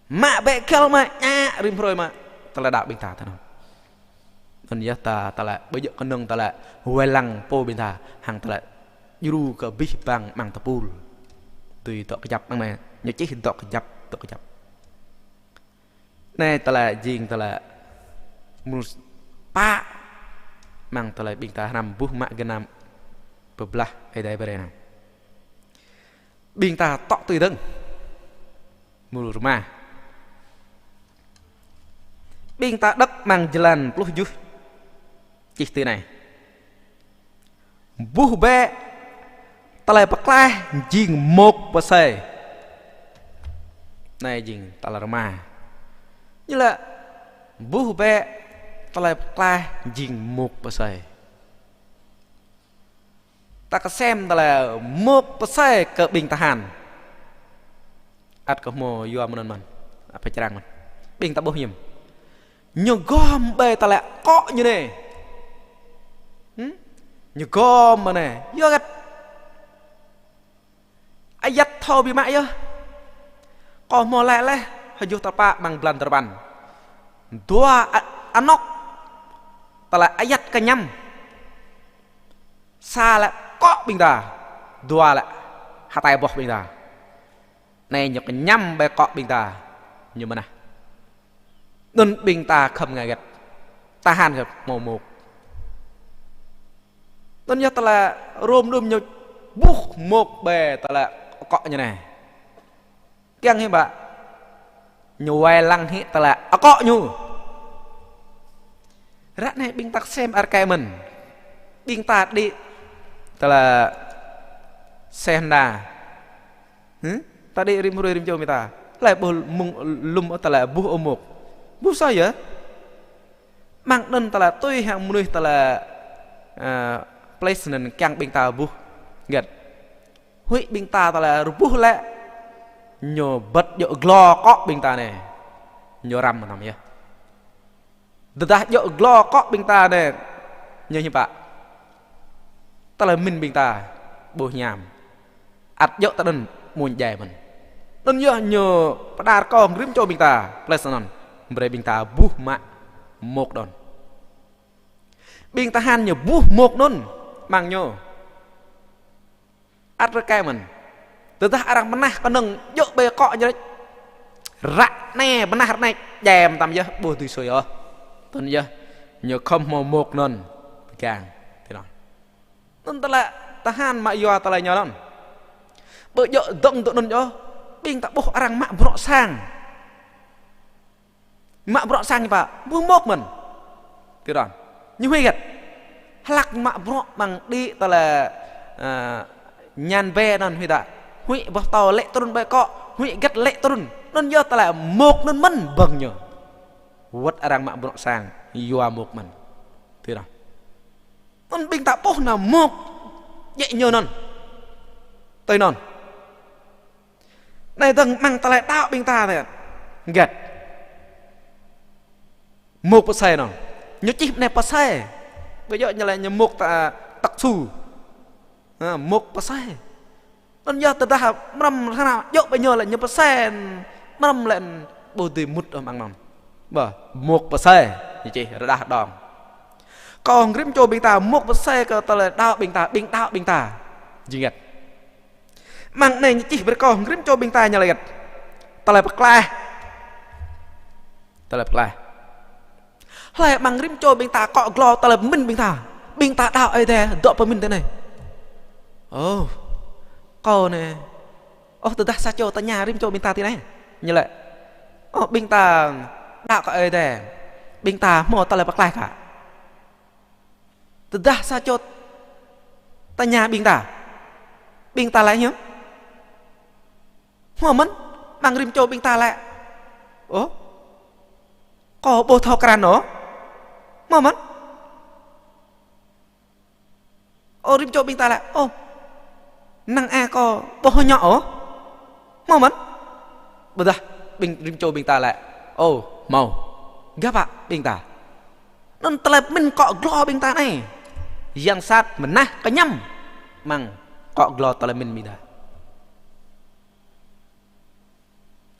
Mă bĕ khĭl mă ngă rĭm hrơi mă. Tơlơi đaŏ ƀing ta tơnơ̆ng. Anŭn yơh ta, tơlơi ƀơi jơ̆ kơnơ̆ng tơlơi wai lăng pô ƀing ta hăng tơlơi djru kơ abih bang amăng tơpul. Tui dŏ kơjăp amăng anai, ñu čih dŏ kơjăp, dŏ kơjăp. Anai tơlơi jing tơlơi mơnuih pă amăng tơlơi ƀing ta hrăm buh mă gơnam pơblah Ơi Adai brơi anai. Ƀing ta tŏ tui dơ̆ng. Mơ̆ng rơma. Ƀing ta đŏk amăng jơlan pluh tơjuh. Čih tui anai. Buh bĕ tơlơi pơklaih jing mŏk pơsơi. Anai jing tơlơi rơma. Ñu laĭ buh bĕ tơlơi pơklaih jing mŏk pơsơi. Ta kơsem tơlơi mŏk pơsơi kơ ƀing tơhan. Ăt kơ hmâo yua mơ̆n anŭn mơ̆n. Apa črang mơ̆n. Ƀing ta ƀuh hiư̆m. Ñu gom ƀơi tơlơi akŏ ñu anai. Hmm? Ñu gom mơ̆n anai. Yua hơget. Ayăt thâo biă mă yơh. Kâo hmâo laĭ laih, hơjuh tơpă amăng blan tơpăn. Dua a-, anŏk. Tơlơi ayăt kơñăm. Sa lĕ akŏ ƀing ta. Dua lĕ hơtai boh ƀing ta. Anai ñu kơñăm ƀơi akŏ ƀing ta. Ñu mơnah. Anŭn ƀing ta khŏm ngă hơget. Tơhan khŏm hmâo mŏk. Anŭn yơh tơlơi rôm đưm ñu buh mŏk ƀơi tơlơi akŏ ñu anai. Kiăng hĭ ƀă. Ñu wai lăng hĭ tơlơi akŏ ñu. Ră anai ƀing ta kơsem arkai mơ̆n. Ƀing ta đĭ tơlơi sem na. Hơ? Ta đĭ rĭm hrơi rĭm čô ƀing ta. Laĭ ƀuh mơ̆ng lŭm tơlơi buh ôh mŏk. Buh sa yơh. Amăng anŭn tơlơi tui hăng mơnuih tơlơi, ơ, place anŭn kiăng ƀing ta buh. Hơget. Huĭ ƀing ta tơlơi rơbuh lĕ. Ñu bơ̆t djơ̆ glô akŏ ƀing ta anai. Ñu răm mơtam yơh. Tơdah djơ̆ glô akŏ ƀing ta anai, ñu hiư̆m pă. Tơlơi mĭn ƀing ta ƀu hiam. Ăt djơ̆ tơdơi mơ̆n djai mơ̆n. Anŭn yơh ñu pơđar kơ rĭm čô ƀing ta, plus anŭn. Brơi ƀing ta ƀuh mă mŏk anŭn. Ƀing tơhan ñu ƀuh mŏk anŭn, mơ̆ng ñu. Ăt rơkơi mơ̆n. Tơdah arăng mơnah kơnơ̆ng djơ̆ ƀơi akŏ ñu rĕč. Ră anai mơnah ră anai, djai mơtam yơh, ƀu dưi sui ôh. Tơl yơh, ñu khŏm hmâo mŏk anŭn. Pơgang. Tui anŭn. Anŭn tơlơi tơhan mă yua tơlơi ñu anŭn. Ƀu djơ̆ dơ̆ng tui anŭn yơh. Ƀing ta ƀuh arăng mă bruă sang. Mă bruă sang ñu pă, ƀuh mŏk mơ̆n. Tui anŭn. Ñu huĭ hơget. Hlăk mă bruă mơ̆ng đĭ tơlơi, ơ, ñan ƀe anŭn huĭ ta. Huĭ boh tâo lê̆ trŭn ƀơi akŏ, huĭ hơget lê̆ trŭn. Anŭn yơh tơlơi mŏk anŭn mơ̆n ƀơ̆ng ñu. Wơ̆t arăng mă bruă sang, yua mŏk mơ̆n. Tui anŭn. Anŭn ƀing ta ƀuh nao mŏk, djơ̆ ñu anŭn. Tui anŭn. Anai dơ̆ng mơ̆ng tơlơi đaŏ ƀing ta tơ. Hơget. Mŏk pơsai anŭn. Ñu čih anai pơsai. Ƀu djơ̆ ñu lĕ ñu mŏk ta, tăk su. Ha, mŏk pơsai. Anŭn yơh tơdah mrăm hơnăl djơ̆ ƀơi ñu lĕ ñu pơsai. Mrăm lĕ ƀu dưi mŭt ôh mơ̆ng anŭn. Ƀơ, mŏk pơsai. Ñu čih rơđah đŏng. Kâo hăng rĭm čô ƀing ta mŏk pơsai kơ tơlơi đaŏ ƀing ta, ƀing đaŏ ƀing ta. Jing hơget. Mơ̆ng anai ñu čih brơi kâo hăng rĭm čô ƀing ta ñu laĭ hơget. Tơlơi pơklaih. Tơlơi pơklaih. Hlơi mơ̆ng rĭm čô ƀing ta akŏ glô tơlơi pơmĭn ƀing ta. Ƀing ta đaŏ Ơi Adai dŏ pơmĭn tui anai. Ơ, kâo anai. Ơ, tơdah sa čô tơña rĭm čô ƀing ta tui anai. Ñu laĭ. Ơ, ƀing ta đaŏ kơ Ơi Adai. Ƀing ta hmâo tơlơi pơklaih hă. Tơdah sa čô tơña ƀing ta. Ƀing ta laĭ hiư̆m? Hmâo mơ̆n, mơ̆ng rĭm čô ƀing ta laĭ. Ơ? Kâo ƀu thâo krăn ôh. Hmâo mơ̆n. Ơ, rĭm čô ƀing ta laĭ. Ơ. Năng ai kâo ƀu hơñŏ ôh. Hmâo mơ̆n. Ƀôdah ƀing rĭm čô ƀing ta laĭ. Ơ, hmâo. Gah pă ƀing ta. Anŭn tơlơi pơmĭn akŏ glô ƀing ta anai. Yang sat mơnah kơñăm mơ̆ng akŏ glô tơlơi pơmĭn ƀing ta.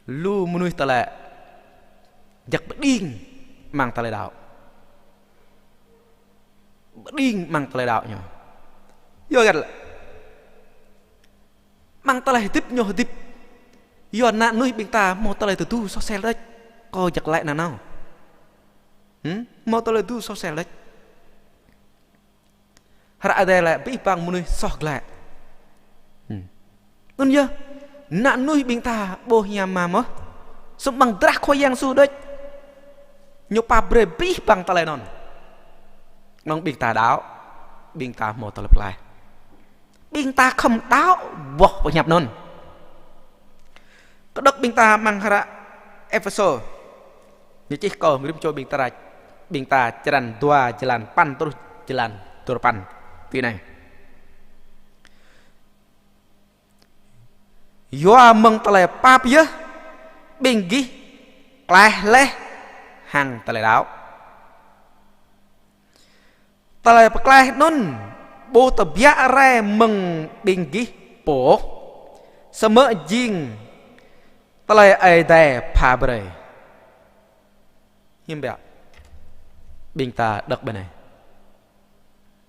Lu mơnuih tơlơi jăk pơđing mơ̆ng tơlơi đaŏ. Pơđing mơ̆ng tơlơi đaŏ ñu. Yua hơget lĕ. Mơ̆ng tơlơi hơdip ñu hơdip. Yua ană mơnuih ƀing ta hmâo tơlơi tơdu soh sel đôč. Kâo jăk laĭ nanao. Hm? Hmâo tơlơi tơdu soh sel đôč. Hră Adai laĭ abih bang mơnuih soh glaĭ. Hm. Anŭn yơh, ană mơnuih ƀing ta ƀu hiam mă mơ̆n. Samơ̆ amăng drah Khua Yang Yêsu đôč. Ñu pap brơi abih bang tơlơi anŭn. Anŭn ƀing ta đaŏ, ƀing ta hmâo tơlơi pơklaih. Ƀing ta khŏm đaŏ boh pơhiăp anŭn. Kơđŏk ƀing ta amăng hră Êphêsô. Ñu čih kâo rĭm čô ƀing ta ră, ƀing ta črăn dua jơlan păn truh jơlan duapăn. Tui anai. Yua mơ̆ng tơlơi pap yơh, ƀing gih klaih laih hăng tơlơi đaŏ. Tơlơi pơklaih anŭn ƀu tơbiă rai mơ̆ng ƀing gih pô ôh, samơ̆ jing tơlơi Ơi Adai pha brơi. Hiư̆m pă ƀing ta đŏk ƀơi anai.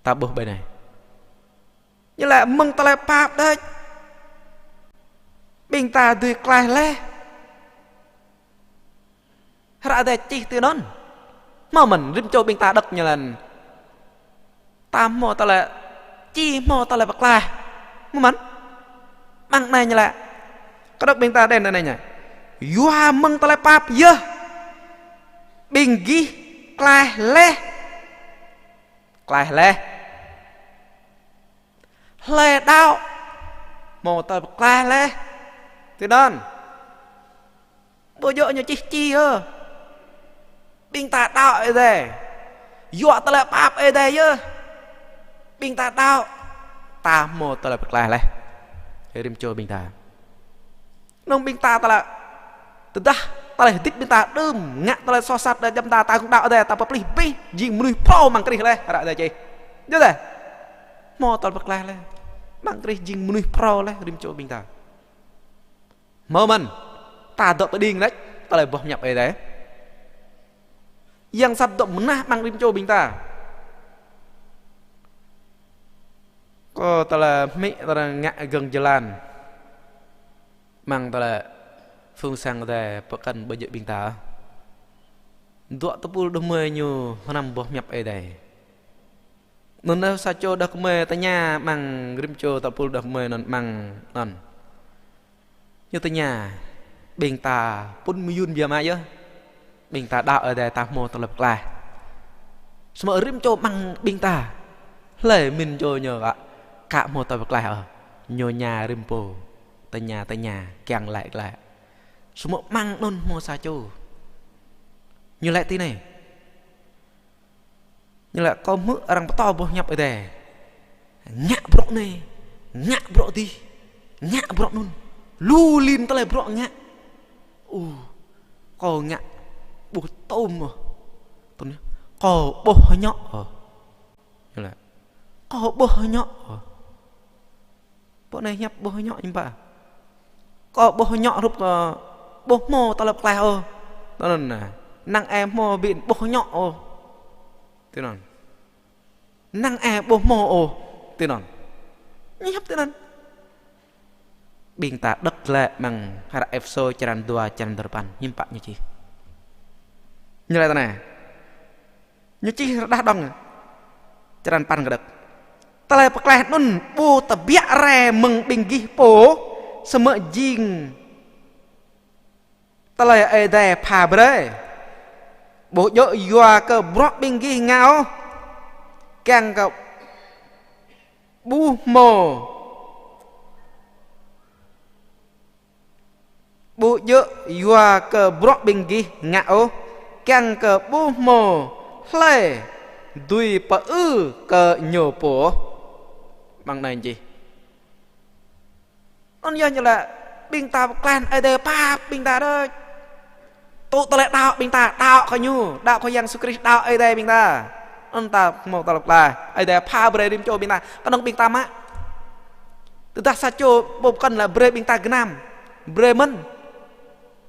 Ta ƀuh ƀơi anai. Ñu laĭ mơ̆ng tơlơi pap đôč. Ƀing ta dưi klaih laih. Hră Adai čih tui anŭn. Hmâo mơ̆n rĭm čô ƀing ta đŏk ñu laĭ. Ta hmâo tơlơi či hmâo tơlơi pơklaih. Hmâo mơ̆n. Mơ̆ng anai ñu laĭ. Kơđŏk ƀing ta đen anai ñu. Yua mơ̆ng tơlơi pap yơh. Ƀing gih klaih laih. Klaih laih. Hlơi đaŏ. Hmâo tơlơi pơklaih laih. Tui anŭn. Ƀu djơ̆ ñu čih či ôh. Ƀing ta đaŏ Ơi Adai. Yua tơlơi pap Ơi Adai yơh. Ƀing ta đaŏ. Ta hmâo tơlơi pơklaih laih. Rĭm čô ƀing ta. Anŭn ƀing ta tơlơi. Tơdah tơlơi hơdip ƀing ta đưm. Ngă tơlơi soh sat đa jăm ta ta kơ̆ng đaŏ Ơi Adai. Ta pơplih abih. Jing mơnuih phrâo mơ̆ng Krist laih. Hră Adai čih. Yơh tơdah. Hmâo tơlơi pơklaih laih. Mơ̆ng Krist jing mơnuih phrâo laih. Rĭm čô ƀing ta. Hmâo mơ̆n, ta dŏ pơđing laih, tơlơi boh pơhiăp Ơi Adai. Yang sat dŏ mơnah amăng rĭm čô ƀing ta. Kâo tơlơi hmư̆ tơlơi ngă gơ̆ng jơlan amăng tơlơi phung sang Ơi Adai pơkŏn ƀơi djơ̆ ƀing ta. Dŏ tơpul đah kơmơi ñu hrăm boh hiăp Ơi Adai. Anŭn sa čô đah kơmơi tơña amăng rĭm čô tơpul đah kơmơi anŭn amăng anŭn. Ñu tơña, ƀing ta pŭn mơyŭn biă mă yơh. Ƀing ta đaŏ Ơi Adai ta hmâo tơlơi pơklaih. Samơ̆ rĭm čô amăng ƀing ta, hlơi mĭn čô ñu kă, kă hmâo tơlơi pơklaih ôh. Ñu tơña rĭm pô, tơña, tơña, kiăng laĭ, laĭ. Samơ̆ amăng anŭn hmâo sa čô. Ñu laĭ tui anai. Ñu laĭ kâo hmư̆ arăng pơtô boh hiăp Ơi Adai. Ngă bruă anai, ngă bruă adih, ngă bruă anŭn. Lu lin tơlơi bruă ngă. Ơ, kâo ngă ƀu tŭm ôh. Tui anŭn, kâo ƀuh hơñŏ ôh. Ñu laĭ, kâo ƀuh hơñŏ ôh. Pô anai hiăp ƀuh hơñŏ hiư̆m pă. Kâo ƀuh hơñŏ hrup kâo ƀu hmâo tơlơi pơklaih ôh. Tui anŭn, năng ai hmâo ƀing ƀuh hơñŏ ôh. Tui anŭn. Năng ai ƀu hmâo ôh. Tui anŭn. Ñu hiăp tui anŭn. Ƀing ta đŏk glaĭ amăng hră Êphêsô črăn dua, črăn dua rơpăn, hiư̆m pă ñu čih. Ñu laĭ tui anai. Ñu čih rơđah đŏng. Črăn păn kơđŏk. Tơlơi pơklaih anŭn ƀu tơbiă rai mơ̆ng ƀing gih pô, samơ̆ jing tơlơi Ơi Adai pha brơi. Ƀu djơ̆ yua kơ bruă ƀing gih ngă ôh, kiăng kơ ƀu hmâo. Ƀu djơ̆ yua kơ bruă ƀing gih ngă ôh, kiăng kơ ƀu hmâo hlơi dưi pơư kơ ñu pô ôh. Amăng anai čih. Anŭn yơh ñu laĭ, ƀing ta pơklaih Ơi Adai pap ƀing ta đôč. Tŭ tơlơi đaŏ ƀing ta, đaŏ kơ ñu, đaŏ kơ Yang Yêsu Krist, đaŏ Ơi Adai ƀing ta. Anŭn ta hmâo tơlơi pơklaih, Ơi Adai pha brơi rĭm čô ƀing ta, kơnơ̆ng ƀing ta mă. Tơdah sa čô ƀu pơkŏn lĕ brơi ƀing ta gơnam, brơi mơ̆n.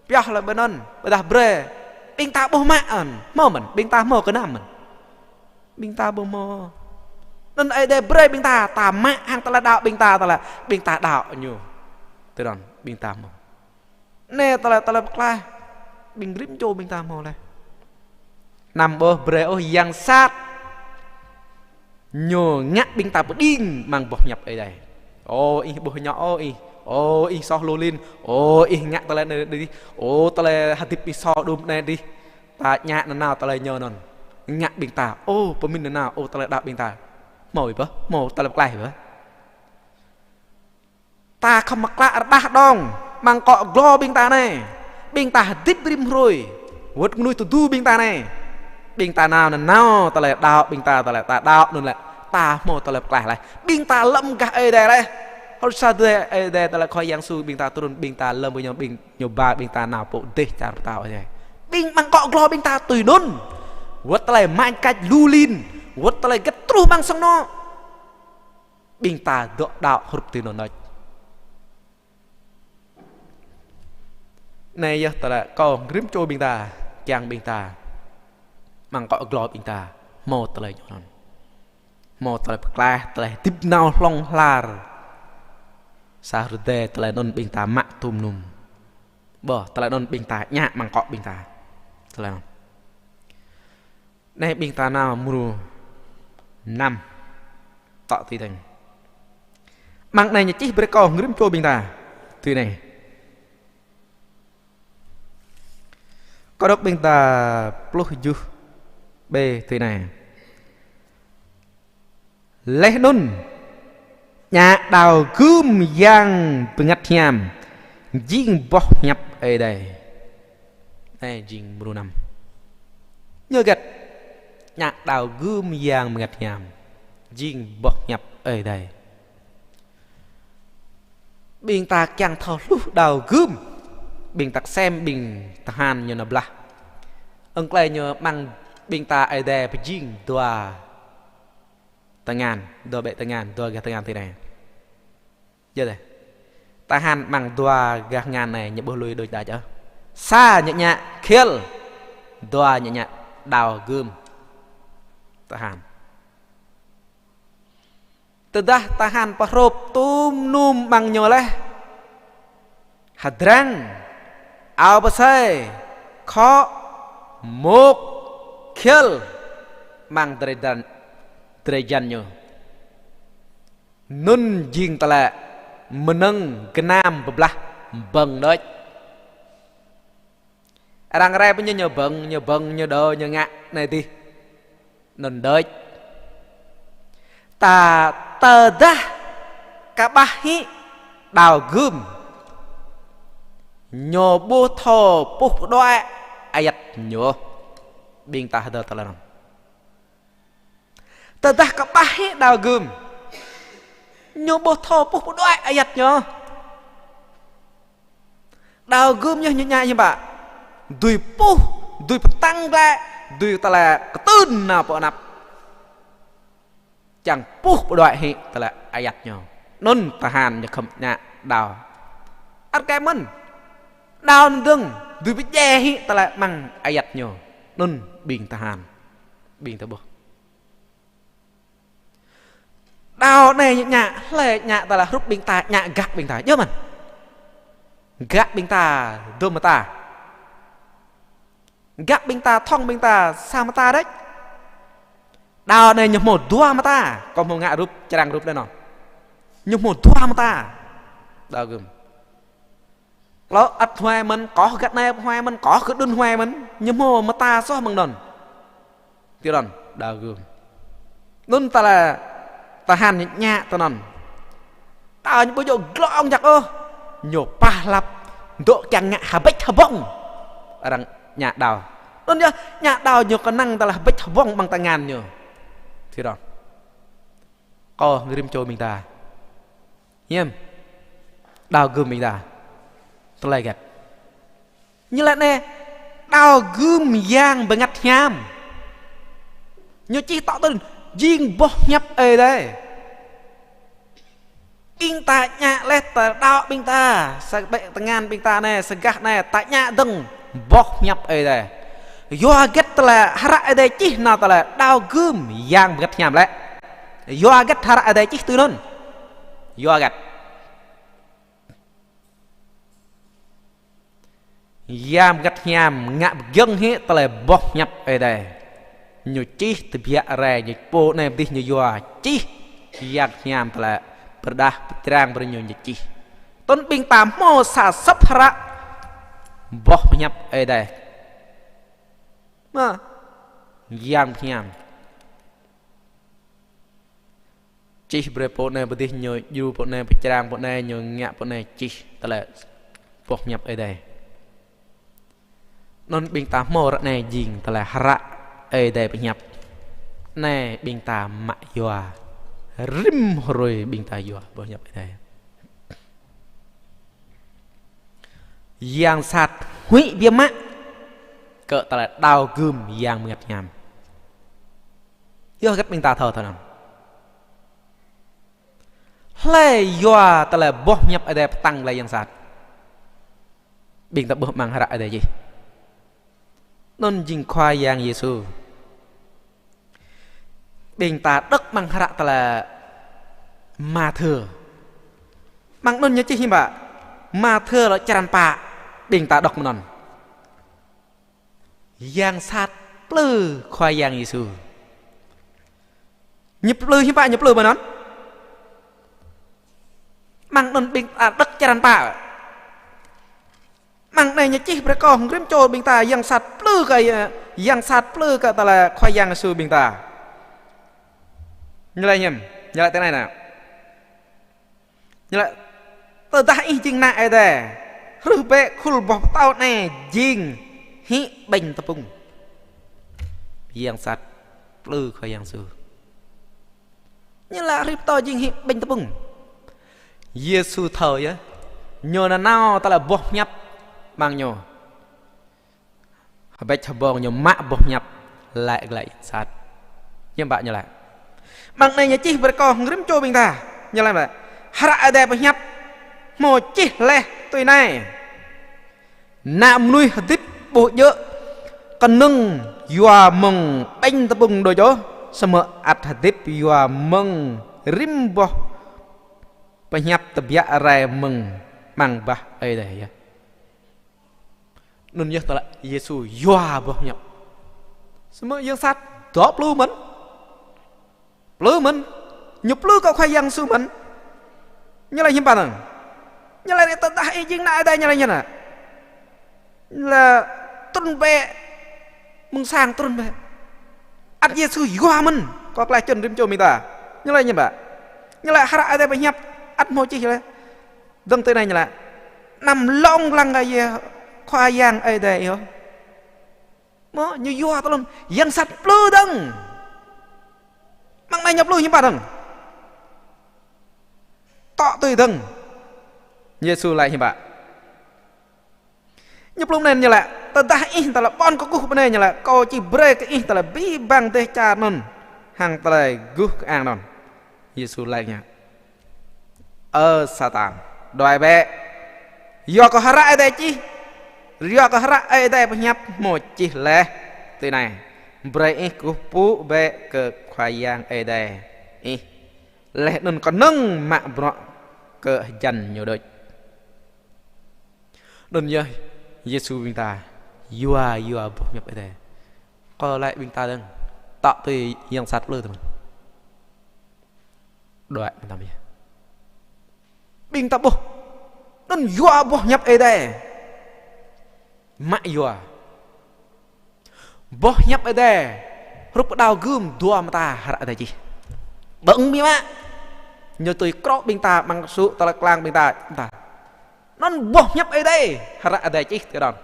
Pioh lĕ ƀơi anŭn, ƀôdah brơi ƀing ta ƀuh mă anŭn, hmâo mơ̆n, ƀing ta hmâo gơnam mơ̆n. Ƀing ta ƀu hmâo. Anŭn Ơi Adai brơi ƀing ta, ta mă hăng tơlơi đaŏ ƀing ta, tơlơi ƀing ta đaŏ ñu. Tui anŭn ƀing ta hmâo. Anai tơlơi, tơlơi pơklaih ƀing rĭm čô ƀing ta hmâo laih. Anăm ƀuh brơi ôh yang sat. Ñu ngă ƀing ta pơđing amăng boh hiăp Ơi Adai. Ơ ih ƀuh hơñŏ, ơ ih. Ơ ih soh lu lin. Ơ ih ngă tơlơi anai adih. Ơ tơlơi hơdip ih soh đưm anai adih. Ta ñă nanao tơlơi ñu anŭn. Ngă ƀing ta, ơ, pơmĭn nanao, ơ, tơlơi đaŏ ƀing ta. Hmâo ih ƀuh, hmâo tơlơi pơklaih ih ƀuh. Ta khŏm mơklă rơđah đŏng, amăng akŏ glô ƀing ta anai. Ƀing ta hơdip rĭm hrơi. Wơ̆t mơnuih tơdu ƀing ta anai. Ƀing ta nao nanao tơlơi đaŏ ƀing ta, tơlơi ta đaŏ anŭn lĕ. Ta hmâo tơlơi pơklaih laih. Ƀing ta lơ̆m gah Ơi Adai laih. Hơdôm sa Ơi Adai, Ơi Adai tơlơi Khua Yang Yêsu ƀing ta trŭn, ƀing ta lơ̆m ƀơi ñu ƀing Ñu ba ƀing ta nao pơ dêh čar pơtao Ơi Adai. Ƀing amăng akŏ glô ƀing ta tui anŭn. Wơ̆t tơlơi mač kač lu lin. Wơ̆t tơlơi gĕt truh amăng sang anŏ. Ƀing ta dŏ đaŏ hrup tui anŭn đôč. Anai yơh tơlơi kâo rĭm čô ƀing ta, kiăng ƀing ta. Amăng akŏ glô ƀing ta. Hmâo tơlơi ñu anŭn. Hmâo tơlơi pơklaih, tơlơi hơdip nao hlŏng lar. Sa rơdêh tơlơi anŭn ƀing ta mă tum num. Ƀuh, tơlơi anŭn ƀing ta ñă amăng akŏ ƀing ta. Tơlơi anŭn. Anai ƀing ta nao mrô năm. Tŏ tui tơ̆ng. Amăng anai ñu čih brơi kâo rĭm čô ƀing ta. Tui anai. Kâo đŏk ƀing ta pluh tơjuh B tui anai. Laih anŭn, ñă đao gưm Yang Bơngăt Hiam, jing boh hiăp Ơi Adai. Anai jing mrô năm. Ñu hơget, ñă đao gưm Yang Bơngăt Hiam, jing boh hiăp Ơi Adai. Ƀing ta kiăng thâo hluh đao gưm. Ƀing ta kơsem ƀing tơhan ñu nao blah. Ơng klei ñu amăng ƀing ta Ơi Adai pơjing dua tơngan, dua ƀĕ tơngan, dua gah tơngan tui anai. Yơh dêh. Tơhan amăng dua gah tơngan anai ñu ƀuh lui đôč đač ôh. Sa ñu ñă khil, dua ñu ñă đao gưm tơhan. Tơdah tơhan pơhrôp tum num amăng ñu laih, hơdrăng, ao pơsai, khŏ, mŭk, khiăl amăng drơi jăn, drơi jăn ñu. Anŭn jing tơlơi mơnơ̆ng gơnam pơblah bơ̆ng đôč. Arăng rai pơ ñu, ñu bơ̆ng, ñu bơ̆ng, ñu đơ, ñu ngă anai adih. Anŭn đôč. Ta tơdah kơƀah hĭ đao gưm, ñu ƀu thâo puh pơđuaĭ ayăt ñu. Ƀing ta hơdơr tơlơi anŭn. Tơdah kơƀah hĭ đao gưm, ñu ƀu thâo puh pơđuaĭ ayăt ñu. Đao gưm yơh ñu ñă hiư̆m pă? Dưi puh, dưi pơtăng glaĭ, dưi tơlơi kơtưn nao pơ anăp. Čang puh pơđuaĭ hĭ tơlơi ayăt ñu. Anŭn tơhan ñu khŏm ñă đao. Ăt kĕ mơ̆n. Đao anŭn dơ̆ng, dưi pơdjai hĭ tơlơi amăng ayăt ñu. Anŭn ƀing tơhan. Ƀing ta ƀuh. Đao anai ñu ñă, hlơi ñă tơlơi hrup ƀing ta, ñă gak ƀing ta. Djơ̆ mơ̆n. Gak ƀing ta, dôm mơta. Gak ƀing ta, thŏng ƀing ta, sa mơta đôč. Đao anai ñu hmâo dua mơta. Kâo hmâo ngă rup, črang rup đơi anŭn. Ñu hmâo dua mơta. Đao gưm. Klâo ăt huai mơ̆n, kŏh găt anai huai mơ̆n, kŏh gơ̆ đŭn huai mơ̆n, ñu hmâo mơta soh mơ̆ng anŭn. Tui anŭn, đao gưm. Anŭn tơlơi tơhan ñu ñă tui anŭn. Đao ñu ƀu djơ̆ glông jak ôh. Ñu pah lăp, dŏ kiăng ngă hơbĕč hơbŏng. Arăng ñă đao. Anŭn yơh, ñă đao ñu kơnang tơlơi hơbĕč hơbŏng amăng tơngan ñu. Tui anŭn. Kâo rĭm čô ƀing ta. Hiam. Đao gưm ƀing ta. Tơlơi găt. Ñu laĭ anai, đao gưm Yang Bơngăt Hiam. Ñu čih tŏ tơl jing boh hiăp Ơi Adai. Ƀing ta ñă laih tơlơi đaŏ ƀing ta, sa ƀĕ tơngan ƀing ta anai, sa gah anai, ta ñă dơ̆ng boh hiăp Ơi Adai. Yua hơget tơlơi hră Ơi Adai čih nao tơlơi đao gưm Yang Bơngăt Hiam lĕ. Yua hơget hră Ơi Adai čih tui anŭn. Yua hơget. Yang Bơngăt Hiam ngă pơgiŏng hĭ tơlơi boh hiăp Ơi Adai. Ñu čih tơbiă rai, ñu pô anai pơ adih ñu yua čih. Yang Hiam tơlơi pơrơđah pơčrang brơi ñu, ñu čih. Tơl ƀing ta hmâo sa sŏp hră boh hiăp Ơi Adai. Mă, Yang Hiam. Čih brơi pô anai pơ adih ñu djru pô anai, pơčrang pô anai, ñu ngă pô anai, čih tơlơi boh hiăp Ơi Adai. Anŭn ƀing ta hmâo ră anai jing tơlơi hră Ơi Adai pơhiăp. Anai ƀing ta mă yua. Rĭm hrơi ƀing ta yua boh hiăp Ơi Adai. Yang sat huĭ biă mă kơ tơlơi đao gưm Yang Bơngăt Hiam. Yua hơget ƀing ta thâo tui anŭn. Hlơi yua tơlơi boh hiăp Ơi Adai pơtăng glaĭ yang sat. Ƀing ta ƀuh amăng hră Ơi Adai čih. Anŭn jing Khua Yang Yêsu. Ƀing ta đŏk amăng hră tơlơi Mathiơ. Amăng anŭn ñu čih hiư̆m pă? Mathiơ lŏ črăn pă. Ƀing ta đŏk mơ̆n anŭn. Yang sat plư Khua Yang Yêsu. Ñu plư hiư̆m pă ñu plư mơ̆n anŭn? Amăng anŭn ƀing ta đŏk črăn pă. Amăng anai ñu čih brơi kơ rĭm čô ƀing ta yang sat plư kơ, yang sat plư kơ tơlơi Khua Yang Yêsu ƀing ta. Ñu laĭ hiư̆m, ñu laĭ tui anai nă. Ñu laĭ, tơdah ih jing ană Ơi Adai, hrưh bĕ khul boh pơtâo anai jing hĭ ƀañ tơpŭng. Yang sat plư Khua Yang Yêsu. Ñu laĭ hrih pơtô jing hĭ ƀañ tơpŭng. Yêsu thâo yơh. Ñu nanao tơlơi boh hiăp amăng ñu. Hơbĕč hơbong ñu mă boh hiăp laĭ glaĭ yang sat. Hiư̆m pă ñu laĭ. Amăng anai ñu čih brơi kơ rĭm čô ƀing ta. Ñu laĭ mă. Hră Ơi Adai pơhiăp hmâo čih laih tui anai. Ană mơnuih hơdip ƀu djơ̆ kơnơ̆ng yua mơ̆ng ƀañ tơpŭng đôč ôh, samơ̆ ăt hơdip yua mơ̆ng rĭm boh pơhiăp tơbiă rai mơ̆ng amăng bah Ơi Adai yơh. Anŭn yơh tơlơi Yêsu yua boh hiăp. Samơ̆ yang sat dŏ plư mơ̆n. Plư mơ̆n. Ñu plư kơ Khua Yang Yêsu mơ̆n. Ñu laĭ hiư̆m pă anŭn. Ñu laĭ tơdah ih jing ană Ơi Adai ñu laĭ ñu anŭn. Ñu laĭ trŭn bĕ. Mơ̆ng sang trŭn bĕ. Ăt Yêsu yua mơ̆n. Kơ tơlơi čun rĭm čô ƀing ta. Ñu laĭ hiư̆m pă. Ñu laĭ hră Ơi Adai pơhiăp. Ăt hmâo čih laih. Dơ̆ng tui anai ñu laĭ. Anăm lông lăng kơ Yê-, Khua Yang Ơi Adai yơh. Mơ̆ ñu yua tơlơi yang sat plư dơ̆ng. Mơ̆ng anai ñu plư hiư̆m pă dơ̆ng. Tŏ tui dơ̆ng. Yêsu laĭ hiư̆m pă. Ñu plư mơ̆n ñu laĭ, tơdah ih tơlơi ƀôn kơkuh bơnai ñu laĭ, kâo či brơi kơ ih tơlơi abih bang dêh čar anŭn, hăng tơlơi guh kơang anŭn. Yêsu laĭ ñu. Ơ Satan, đuaĭ bĕ. Yua kơ hră Ơi Adai čih, yua kơ hră Ơi Adai pơhiăp hmâo čih laih tui anai. Brơi ih kơkuh pơpŭ bĕ kơ Khua Yang Ơi Adai ih. Laih anŭn kơnơ̆ng mă bruă kơ hơjăn ñu đôč. Anŭn yơh Yêsu ƀing ta yua, yua boh hiăp Ơi Adai. Kơ laĭ ƀing ta dơ̆ng, tŏ tui yang sat plư tơmơ̆n. Đuaĭ mơtam yơh. Ƀing ta ƀuh. Anŭn yua boh hiăp Ơi Adai. Mă yua. Boh hiăp Ơi Adai. Hrup kơ đao gưm dua mơta hră Ơi Adai čih. Ƀơ̆ng mĭ mă. Ñu tui krŏ ƀing ta, amăng sŭ tơlơi klang ƀing ta. Anŭn boh hiăp Ơi Adai. Hră Ơi Adai čih tui anŭn.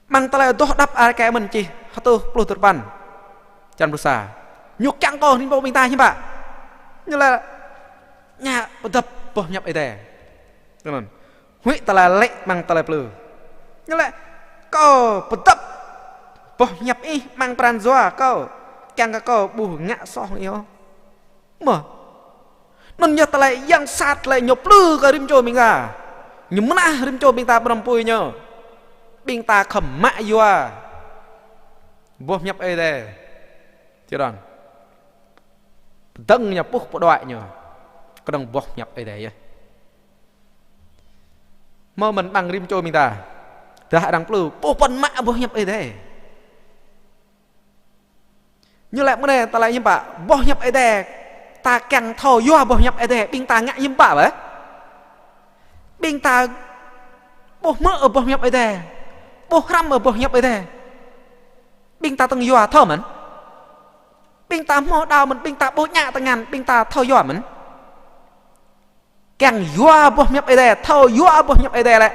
Amăng tơlơi adoh đăp Arkai mơ̆n čih hơtuh pluh duapăn. Črăn pluh sa. Ñu kiăng kơ rĭm čô ƀing ta hiư̆m pă. Ñu laĭ ngă pơdŏp boh hiăp Ơi Adai. Anŭn. Huĭ tơlơi laĭ amăng tơlơi plư. Ñu laĭ kâo pơdŏp boh hiăp ih amăng pran jua kâo. Kiăng kơ kâo ƀu ngă soh ih ôh. Mơ̆. Anŭn yơh tơlơi yang sat tơlơi ñu plư kơ rĭm čô ƀing ta. Ñu mơnah rĭm čô ƀing ta pơrăm apui ñu. Ƀing ta khŏm mă yua. Boh hiăp Ơi Adai. Či đon. Pơdơ̆ng ñu puh pơđuaĭ ñu. Kơnơ̆ng boh hiăp Ơi Adai yơh. Mơ̆ mơ̆n amăng rĭm čô ƀing ta. Tơdah arăng plư, puh pơ̆n mă boh hiăp Ơi Adai. Ñu laĭ mơ̆ng anai, ta laĭ hiư̆m pă, boh hiăp Ơi Adai, ta kiăng thâo yua boh hiăp Ơi Adai, ƀing ta ngă hiư̆m pă bĕ. Ƀing ta ƀuh hmư̆ boh hiăp Ơi Adai, ƀuh hrăm boh hiăp Ơi Adai. Ƀing ta tơ̆ng yua thâo mơ̆n. Ƀing ta hmâo đao mơ̆n, ƀing ta ƀu ngă tơngan, ƀing ta thâo yua mơ̆n. Kiăng yua boh hiăp Ơi Adai, thâo yua boh hiăp Ơi Adai lĕ,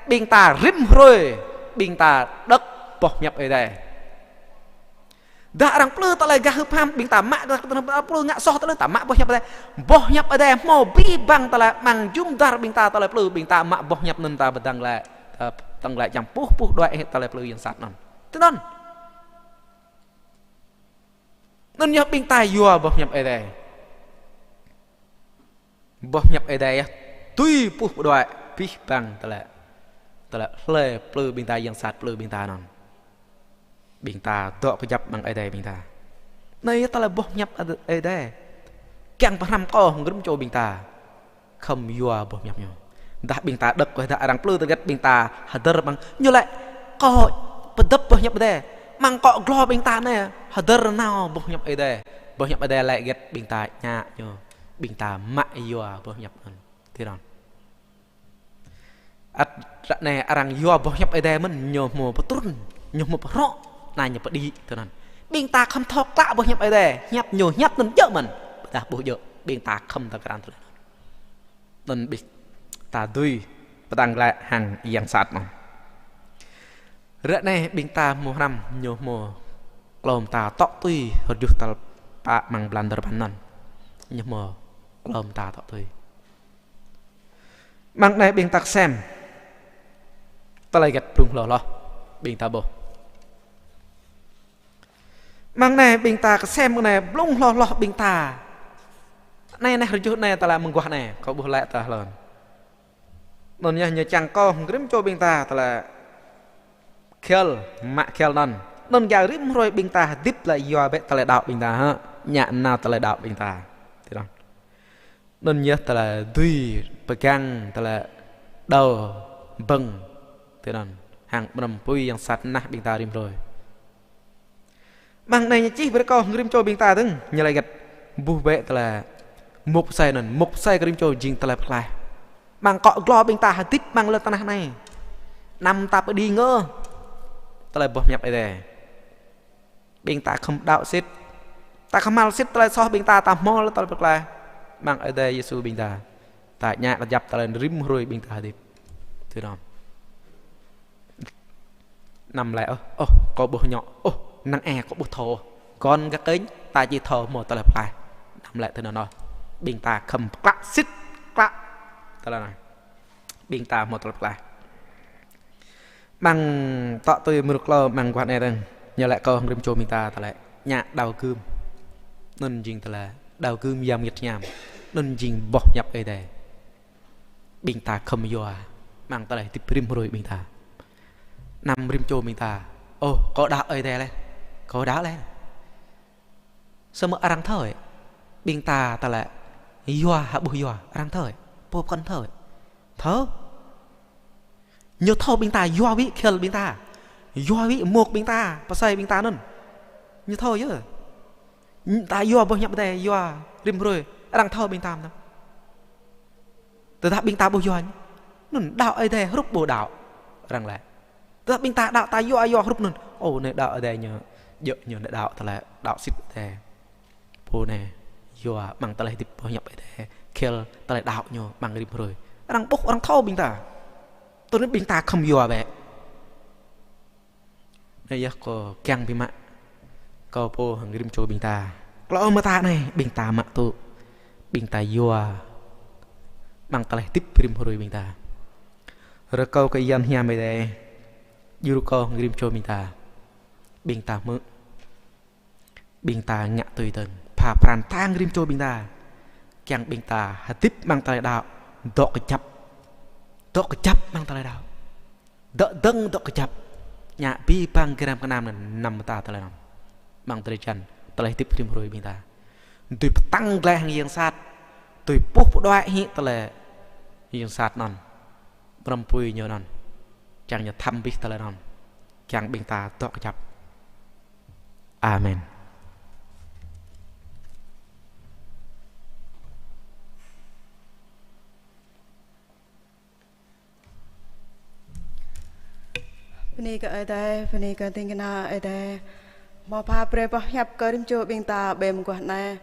ƀing ta rĭm hrơi, ƀing ta đŏk boh hiăp Ơi Adai. Dah arăng plư tơlơi gah hưp ham, ƀing ta mă gah tơlơi plư ngă soh tơlơi ta mă boh hiăp Ơi Adai. Boh hiăp Ơi Adai hmâo abih bang tơlơi amăng jum dar ƀing ta tơlơi plư, ƀing ta mă boh hiăp anŭn ta pơdơ̆ng glaĭ, ta pơdơ̆ng glaĭ čang puh puh đuaĭ tơlơi plư yang sat anŭn. Tui anŭn. Anŭn yơh ƀing ta yua boh hiăp Ơi Adai. Boh hiăp Ơi Adai yơh tui puh pơđuaĭ abih bang tơlơi, tơlơi hlơi plư ƀing ta yang sat plư ƀing ta anŭn. Ƀing ta dŏ kơjăp amăng Ơi Adai ƀing ta. Anai yơh tơlơi boh hiăp Ơi Adai. Kiăng pơhrăm kơ hăng rĭm čô ƀing ta. Khŏm yua boh hiăp ñu. Dah ƀing ta đŏk kơ dah arăng plư tơgĕt ƀing ta hơdơr amăng ñu laĭ kâo pơdŏp boh hiăp Ơi Adai. Amăng akŏ glô ƀing ta anai hơdơr nao boh hiăp Ơi Adai. Boh hiăp Ơi Adai laĭ hơgĕt ƀing ta ngă ñu. Ƀing ta mă yua boh hiăp anŭn. Tui anŭn. Ăt ră anai arăng yua boh hiăp Ơi Adai mơ̆n ñu hmâo pơtrŭn, ñu hmâo pơhrŏ, anai ñu pơđĭ tui anŭn. Ƀing ta khŏm thâo klă boh hiăp Ơi Adai, hiăp ñu hiăp anŭn djơ̆ mơ̆n, ƀôdah ƀu djơ̆, ƀing ta khŏm thâo krăn tui anŭn. Anŭn ƀing ta dưi pơdơ̆ng glaĭ hăng yang sat mơ̆n. Ră anai ƀing ta hmâo hrăm ñu hmâo klâo mơta tŏ tui hơjuh tal pă amăng blan dua rơpăn anŭn. Ñu hmâo klâo mơta tŏ tui. Amăng anai ƀing ta kơsem. Tơlơi hơgĕt blung hloh hloh ƀing ta ƀuh. Amăng anai ƀing ta kơsem anai blung hloh hloh ƀing ta. Anai anai hơjuh anai tơlơi mơguah anai, kâo ƀuh laĭ tơlơi hlâo. Anŭn yơh ñu čang kơ hăng rĭm čô ƀing ta tơlơi Khel, mă khel anŭn. Anŭn yơh rĭm hrơi ƀing ta hơdip tơlơi yua bĕ tơlơi đaŏ ƀing ta hă. Ñă nao tơlơi đaŏ ƀing ta. Tui anŭn. Anŭn yơh tơlơi dưi pơgang tơlơi đaŏ ƀơ̆ng. Tui anŭn. Hăng mơnăm pui yang sat nah ƀing ta rĭm hrơi. Mơ̆ng anai ñu čih brơi kơ rĭm čô ƀing ta dơ̆ng, ñu laĭ gĕt ƀuh bĕ tơlơi mŭk pơsai anŭn, mŭk pơsai kơ rĭm čô jing tơlơi pơklaih. Mơ̆ng akŏ glô ƀing ta hơdip mơ̆ng lŏn tơnah anai. Anăm ta pơđing ôh. Tơlơi boh hiăp Ơi Adai. Ƀing ta khŏm đaŏ sĭt. Ta kơhma̱l sĭt tơlơi soh ƀing ta, ta hmâo tơlơi pơklaih. Mơ̆ng Ơi Adai Yêsu ƀing ta. Ta ñă kơjăp tơlơi rĭm hrơi ƀing ta hơdip. Tui anŭn. Anăm laĭ ôh, ôh, kâo ƀuh ñu, ôh, năng ai kâo ƀuh thâo. Kŏn gah kơnh, ta či thâo hmâo tơlơi pơklaih. Anăm laĭ tui anŭn ôh. Ƀing ta khŏm pơklaih sĭt, pơklaih. Tơlơi anai. Ƀing ta hmâo tơlơi pơklaih. Mơ̆ng tŏ tui mơ̆ng rơklâo mơ̆ng guah anai dơ̆ng. Ñu laĭ kơ rĭm čô ƀing ta tơlơi ñă đaŏ gưm. Anŭn jing tơlơi đaŏ gưm Yang Bơngăt Hiam. Anŭn jing boh hiăp Ơi Adai. Ƀing ta khŏm yua mơ̆ng tơlơi hơdip rĭm hrơi ƀing ta. Anăm rĭm čô ƀing ta. Ôh, kâo đaŏ Ơi Adai laih. Kâo đaŏ laih. Samơ̆ arăng thâo. Ƀing ta tơlơi yua hă ƀuh yua. Arăng thâo. Pô pơkŏn thâo. Thâo. Ñu thâo ƀing ta yua wĭ khel ƀing ta. Yua wĭ mŭk ƀing ta. Pơsai ƀing ta anŭn. Ñu thâo yơh. Ta yua boh hiăp Ơi Adai, yua rĭm hrơi, arăng thâo ƀing ta mơ̆n. Tơdah ƀing ta ƀu yua ñu. Anŭn đaŏ Ơi Adai hrup ƀu đaŏ. Arăng laĭ. Tơdah ƀing ta đaŏ ta yua yua hrup anŭn. Ơ, anai đaŏ Ơi Adai ñu, djơ̆ ñu anai đaŏ tơlơi, đaŏ sĭt Ơi Adai. Pô anai, yua mơ̆ng tơlơi hơdip boh hiăp Ơi Adai. Khel tơlơi đaŏ ñu mơ̆ng rĭm hrơi. Arăng ƀuh, arăng thâo ƀing ta. Tui anŭn ƀing ta khŏm yua bĕ. Anai yơh kâo kiăng biă mă. Kâo pô hăng rĭm čô ƀing ta. Klâo mơta anai ƀing ta mă tŭ. Ƀing ta yua. Mơ̆ng tơlơi hơdip rĭm hrơi ƀing ta. Rơkâo kơ Yang Hiam Ơi Adai. Djru kâo hăng rĭm čô ƀing ta. Ƀing ta hmư̆. Ƀing ta ngă tui dơ̆ng. Pha pran tang rĭm čô ƀing ta. Kiăng ƀing ta hơdip mơ̆ng tơlơi đaŏ. Dŏ kơjăp. Dŏ kơjăp mơ̆ng tơlơi đaŏ. Dŏ dơ̆ng dŏ kơjăp. Ñă abih bang gơnam gơnam anŭn năm mơta tơlơi anŭn. Mơ̆ng drơi jăn, tơlơi hơdip rĭm hrơi ƀing ta. Dưi pơtăng glaĭ hăng yang sat. Dưi puh pơđuaĭ hĭ tơlơi yang sat anŭn. Mơnăm pui ñu anŭn. Čang ñu thăm abih tơlơi anŭn. Čang ƀing ta dŏ kơjăp. Amen. Bơni kơ Ơi Adai, bơni kơ ding kơna Ơi Adai. Hmâo pha brơi boh hiăp kơ rĭm čô ƀing ta ƀơi mơguah anai.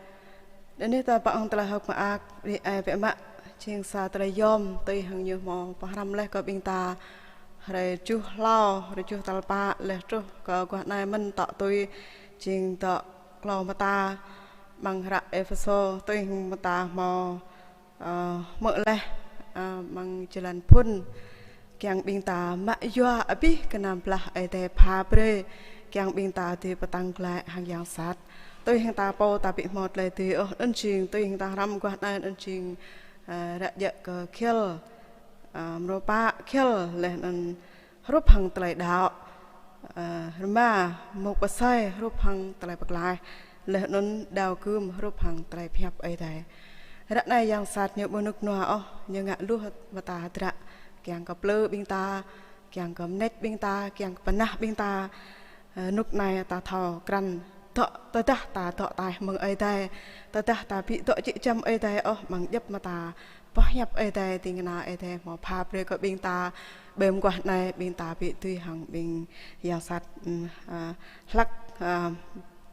Anai ta pơ̆ng tơlơi hơ̆k mơak, rĭm ai biă mă, jing sa tơlơi yôm, tui hăng ñu hmâo pơhrăm laih kơ ƀing ta. Hrơi tơjuh hlâo, hrơi tơjuh tal pă, laih truh kơ guah anai mơ̆n tŏ tui, jing tŏ klâo mơta, mơ̆ng hră Êphêsô, tui hăng mơta hmâo Ơ, hmư̆ laih, ơ, mơ̆ng jơlan phŭn, kiăng ƀing ta mă yua abih gơnam blah Ơi Adai pha brơi, kiăng ƀing ta dưi pơtăng glaĭ hăng yang sat. Tui hăng ta pô ta ƀu hmâo tơlơi dưi ôh, anŭn jing, tui hăng ta hrăm guah anai, anŭn jing, ơ, ră jĕ kơ khel, ơ, mrô pă khel, laih anŭn hrup hăng tơlơi đaŏ, ơ, rơma mŭk pơsai hrup hăng tơlơi pơklaih, laih anŭn đaŏ gưm hrup hăng tơlơi pơhiăp Ơi Adai. Ră anai yang sat ñu ƀu rơnŭk rơnua ôh, ñu ngă lu mơta hơdră, kiăng kơ plư ƀing ta, kiăng kơ mơneč ƀing ta, kiăng kơ pơnah ƀing ta. Ơ, rơnŭk anai ta thâo krăn dŏ, tơdah ta dŏ taih mơ̆ng Ơi Adai, tơdah ta ƀu dŏ jĕ jăm Ơi Adai ôh, mơ̆ng djŏp mơta boh hiăp Ơi Adai, ding kơna Ơi Adai hmâo pha brơi kơ ƀing ta, ƀơi mơguah anai ƀing ta ƀu dưi hăng ƀing yang sat, ưm, ơ, hlăk, ơ,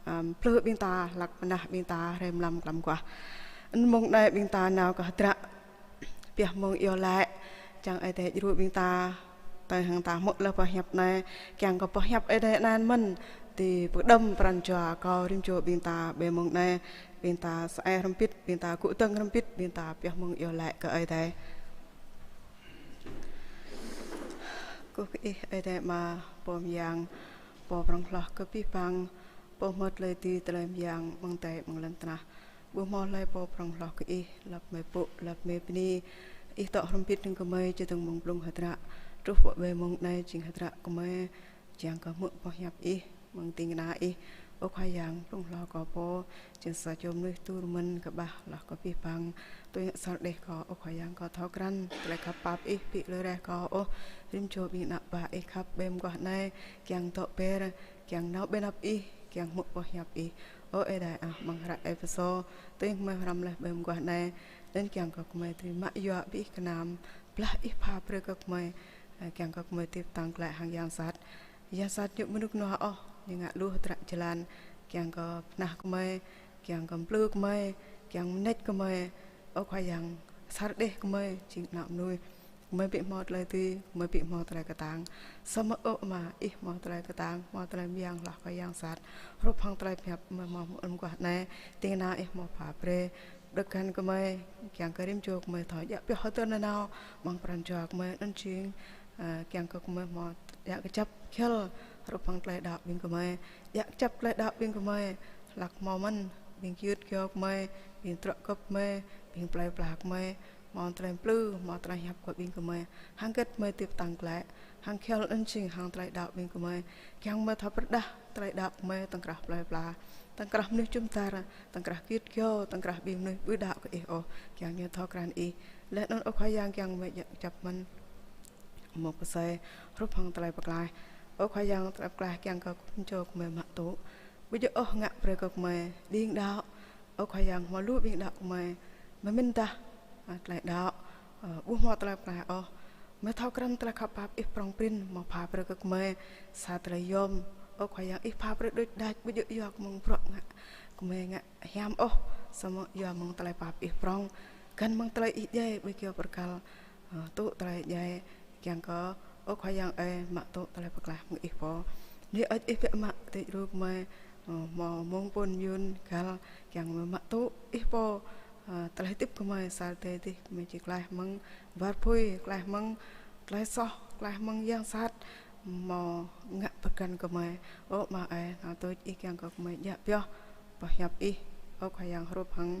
ơ, plư ƀing ta, hlăk pơnah ƀing ta, hrơi mlam mlam guah. Anŭn mông anai ƀing ta nao kơ hơdră, pioh mông iâu laĭ, čang Ơi Adai djru ƀing ta, tui hăng ta hmư̆ laih boh hiăp anai, kiăng kơ boh hiăp Ơi Adai anŭn mơ̆n, dưi pơđăm pran jua kơ rĭm čô ƀing ta ƀơi mông anai, ƀing ta sa ai hrŏm hơbĭt, ƀing ta gŭ dơ̆ng hrŏm hơbĭt, ƀing ta pioh mông iâu laĭ kơ Ơi Adai. Kơkuh kơ Ih Ơi Adai Ama, Pô mơyang, Pô prŏng hloh kơ abih bang, Pô hmâo tơlơi dưi tơlơi mơyang, mơ̆ng adai mơ̆ng lŏn tơnah. Ƀu hmâo hlơi pô prŏng hloh kơ Ih, lăp mơi pŭ, lăp mơi bơni. Ih dŏ hrŏm hơbĭt hăng gơmơi, čơdơ̆ng mơ̆ng blung hơdră. Truh pơ ƀơi mông anai jing hơdră gơmơi. Kiăng kơ hmư̆ boh hiăp Ih, mơ̆ng ding kơna Ih, ơ Khua Yang, blung hlâo kâo pô, jing sa čô mơnuih tur mơ̆n kơƀah hloh kơ abih bang. Tui ngă asar đeh kâo, ơ Khua Yang, kâo thâo krăn tơlơi khăp pap Ih ƀu lui reh kâo ôh. Rĭm čô ƀing ană bă Ih khăp ƀơi mơguah anai, kiăng dŏ ber, kiăng nao ƀơi anăp Ih, kiăng hmư̆ boh hiăp Ih. Ơ Ơi Adai ah, amăng hră Êphêsô, tui gơmơi hrăm laih ƀơi mơguah anai, anŭn kiăng kơ gơmơi dưi mă yua abih gơnam blah Ih pha brơi kơ gơmơi, ơ, kiăng kơ gơmơi dưi pơtăng glaĭ hăng yang sat. Yang sat ñu ƀu rơnŭk rơnua ôh, ñu ngă lu tơdră jơlan, kiăng kơ pơnah gơmơi, kiăng kơ plư gơmơi, kiăng mơneč gơmơi. Ơ Khua Yang, asar đeh gơmơi jing ană mơnuih, gơmơi ƀu hmâo tơlơi dưi, gơmơi ƀu hmâo tơlơi kơtang. Samơ̆ ơ Ama, Ih hmâo tơlơi kơtang, hmâo tơlơi mơyang hloh kơ yang sat. Hrup hăng tơlơi pơhiăp gơmơi hmâo mơ̆ng mơguah anai, ding kơna Ih hmâo pha brơi. Pơđŏk găn gơmơi, kiăng kơ rĭm čô gơmơi thâo djă pioh hơdơr nanao amăng pran jua gơmơi, anŭn jing, ơ, kiăng kơ gơmơi hmâo djă kơjăp khăl hrup hăng tơlơi đaŏ ƀing gơmơi. Djă kơjăp tơlơi đaŏ ƀing gơmơi, hlăk hmâo mơ̆n ƀing gơyut gơyâo gơmơi, ƀing truh gŏp gơmơi, ƀing plơi pla gơmơi, hmâo tơlơi plư, hmâo tơlơi hiăp kơ ƀing gơmơi. Hăng hơget gơmơi dưi pơtăng glaĭ, hăng khăl anŭn jing hăng tơlơi đaŏ ƀing gơmơi. Kiăng gơmơi thâo pơrơđah tơlơi đaŏ gơmơi tơ̆ng krah plơi pla, tơ̆ng krah mơnuih jum dar, tơ̆ng krah gơyut gơyâo, tơ̆ng krah ƀing mơnuih ƀu đaŏ kơ Ih ôh, kiăng ñu thâo krăn Ih. Laih anŭn ơ Khua Yang kiăng gơmơi djă kơjăp mơ̆n. Mơ̆ng kơsơi, hrup hăng tơlơi pơklaih. Ơ Khua Yang, tơlơi pơklaih kiăng kơ rĭm čô gơmơi mă tŭ. Ƀu djơ̆ ôh ngă brơi kơ gơmơi đing đaŏ. Ơ Khua Yang, hmâo lu ƀing đaŏ gơmơi, gơmơi mĭn dah, ơ, tơlơi đaŏ, ơ, ƀu hmâo tơlơi pơklaih ôh. Gơmơi thâo krăn tơlơi khăp pap Ih prŏng prin hmâo pha brơi kơ gơmơi sa tơlơi yôm. Ơ Khua Yang, Ih pha brơi đôč đač, ƀu djơ̆ yua kơ mơ̆ng bruă ngă gơmơi ngă hiam ôh, samơ̆ yua mơ̆ng tơlơi pap Ih prŏng, găn mơ̆ng tơlơi Ih djai ƀơi kơyâo bơrkal, ơ, tŭ tơlơi djai, kiăng kơ ơ Khua Yang ơi mă tŭ tơlơi pơklaih mơ̆ng Ih pô. Anai hơơč Ih biă mă tơlơi djru gơmơi, ơ, hmâo mơ̆ng pôn mơyun găl, kiăng gơmơi mă tŭ Ih pô, ơ, tơlơi hơdip gơmơi sa tơlơi dih gơmơi či klaih mơ̆ng war apui, klaih mơ̆ng tơlơi soh, klaih mơ̆ng yang sat hmâo ngă pơkăn gơmơi. Ơ Ama ơi, nao tuč Ih kiăng kơ gơmơi djă pioh boh hiăp Ih, ơ Khua Yang, hrup hăng,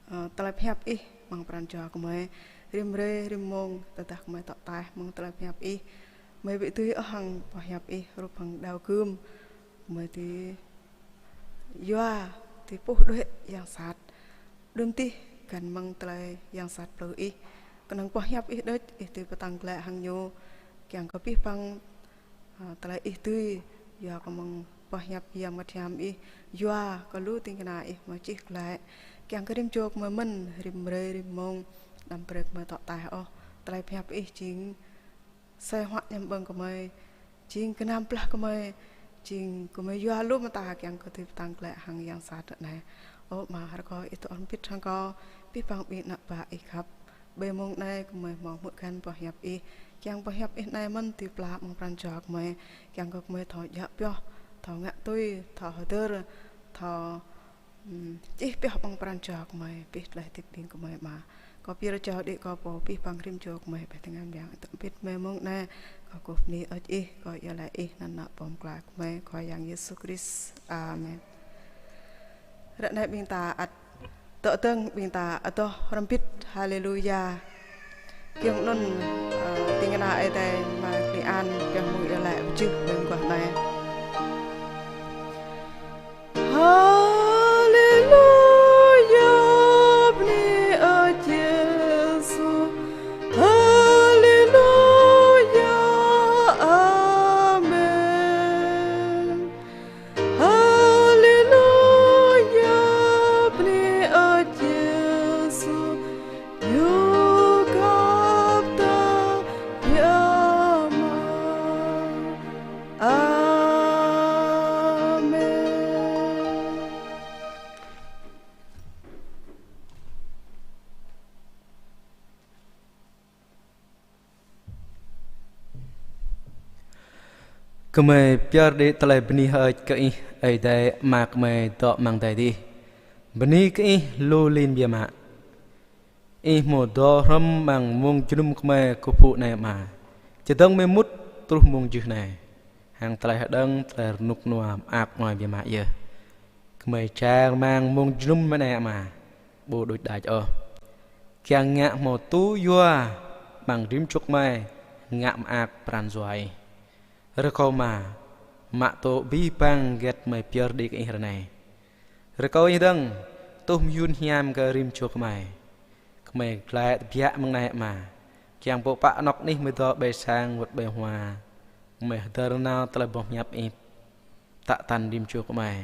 ơ, tơlơi pơhiăp Ih amăng pran jua gơmơi. Rĭm hrơi, rĭm mông, tơdah gơmơi dŏ taih mơ̆ng tơlơi pơhiăp Ih, gơmơi ƀu dưi ôh hăng boh hiăp Ih hrup hăng đao gưm, gơmơi dưi yua, dưi puh đuaĭ yang sat. Đưm dih găn mơ̆ng tơlơi yang sat plư Ih. Kơnơ̆ng boh hiăp Ih đôč, Ih dưi pơtăng glaĭ hăng ñu. Kiăng kơ abih bang, ơ, tơlơi Ih dưi, yua kơ mơ̆ng boh hiăp Yang Bơngăt Hiam Ih yua kơ lu ding kơna Ih hmâo čih glaĭ. Kiăng kơ rĭm čô gơmơi mơ̆n, rĭm hrơi, rĭm mông, anăm brơi gơmơi dŏ taih ôh. Tơlơi pơhiăp Ih jing asơi huă añăm ƀơ̆ng gơmơi, jing gơnam blah gơmơi, jing gơmơi yua lu mơta kiăng kơ dưi pơtăng glaĭ hăng yang sat ră anai. Ơ Ama, rơkâo Ih dŏ hrŏm hơbĭt hăng kâo, abih bang ƀing ană bă Ih khăp. Ƀơi mông anai gơmơi hmâo hmư̆ găn boh hiăp Ih, kiăng boh hiăp Ih anai mơ̆n dưi pla amăng pran jua gơmơi, kiăng kơ gơmơi thâo djă pioh, thâo ngă tui, thâo hơdơr, thâo ưm, čih pioh amăng pran jua gơmơi, abih tơlơi hơdip ƀing gơmơi Ama. Kâo pơyơr jao đĭ kâo pô, abih bang rĭm čô gơmơi ƀơi tơngan Yang, tơm pit mơ̆ng mông anai. Kâo kơkuh bơni hơơč Ih, kâo iâu laĭ Ih anăn Ană Pô Pơklaih gơmơi, Khua Yang Yêsu Krist. Amen. Ră anai ƀing ta ăt dŏ dơ̆ng, ƀing ta adoh hrŏm hơbĭt Haleluya. Giŏng anŭn, ơ, ding kơna Ơi Adai Ama Bơni An pioh mơ̆ng iâu laĭ pơjưh ƀơi mơguah anai. Haleluya, bơni Ơi Yêsu. Haleluya, amen. Haleluya, bơni Ơi Yêsu, ñu khăp ta biă mă. Amen. Gơmơi pơyơr đĭ tơlơi bơni hơơč kơ Ih, Ơi Adai Ama gơmơi dŏ amăng adai adih. Bơni kơ Ih lu lin biă mă. Ih hmâo dŏ hrŏm amăng mông jơnum gơmơi kơkuh pơpŭ anai Ama. Čơdơ̆ng gơmơi mŭt truh mông jưh anai. Hăng tơlơi hơđơ̆ng, tơlơi rơnŭk rơnua mơak mơai biă mă yơh. Gơmơi čang rơmang mông jơnum gơmơi anai Ama, ƀu đôč đač ôh. Kiăng ngă hmâo tŭ yua amăng rĭm čô gơmơi ngă mơak pran jua Ih. Rơkâo Ama, mă tŭ abih bang hơget gơmơi pơyơr đĭ kơ Ih ră anai. Rơkâo Ih dơ̆ng, tuh mơyŭn hiam kơ rĭm čô gơmơi. Gơmơi glaĭ tơbiă mơ̆ng anai Ama. Kiăng pơpă anŏ anih gơmơi dŏ ƀơi sang wơ̆t ƀơi hua. Gơmơi hơdơr nao tơlơi boh hiăp Ih. Tă tăn rĭm čô gơmơi.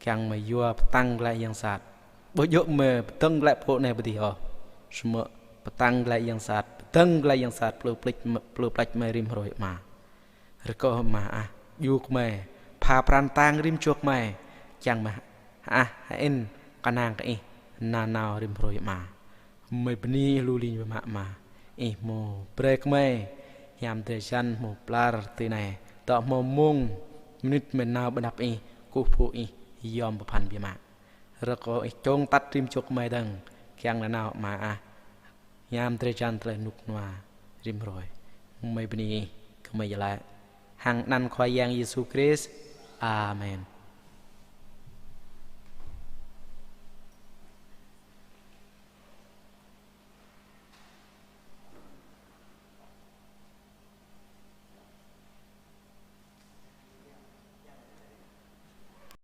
Kiăng gơmơi yua pơtăng glaĭ yang sat. Ƀu djơ̆ gơmơi pơdơ̆ng glaĭ pô anai pơ adih ôh. Samơ̆ pơtăng glaĭ yang sat, pơdơ̆ng glaĭ yang sat, plư pleč, plư pleč gơmơi rĭm hrơi Ama. Rơkâo Ama ah, djru gơmơi, pha pran tang rĭm čô gơmơi, kiăng gơmơi ah, hơĭn kơnang kơ Ih nanao rĭm hrơi Ama. Gơmơi bơni Ih lu lin biă mă Ama. Ih hmâo brơi kơ gơmơi hiam drơi jăn, hmâo plar tui anai, dŏ hmâo mông mơnit gơmơi nao ƀơi anăp Ih, kơkuh pơpŭ Ih yom pơphan biă mă. Rơkâo Ih čŏng atăt rĭm čô gơmơi dơ̆ng, kiăng nanao Ama ah hiam drơi jăn tơlơi rơnŭk rơnua rĭm hrơi. Gơmơi bơni Ih, gơmơi iâu laĭ hăng anăn Khua Yang Yêsu Krist. Amen.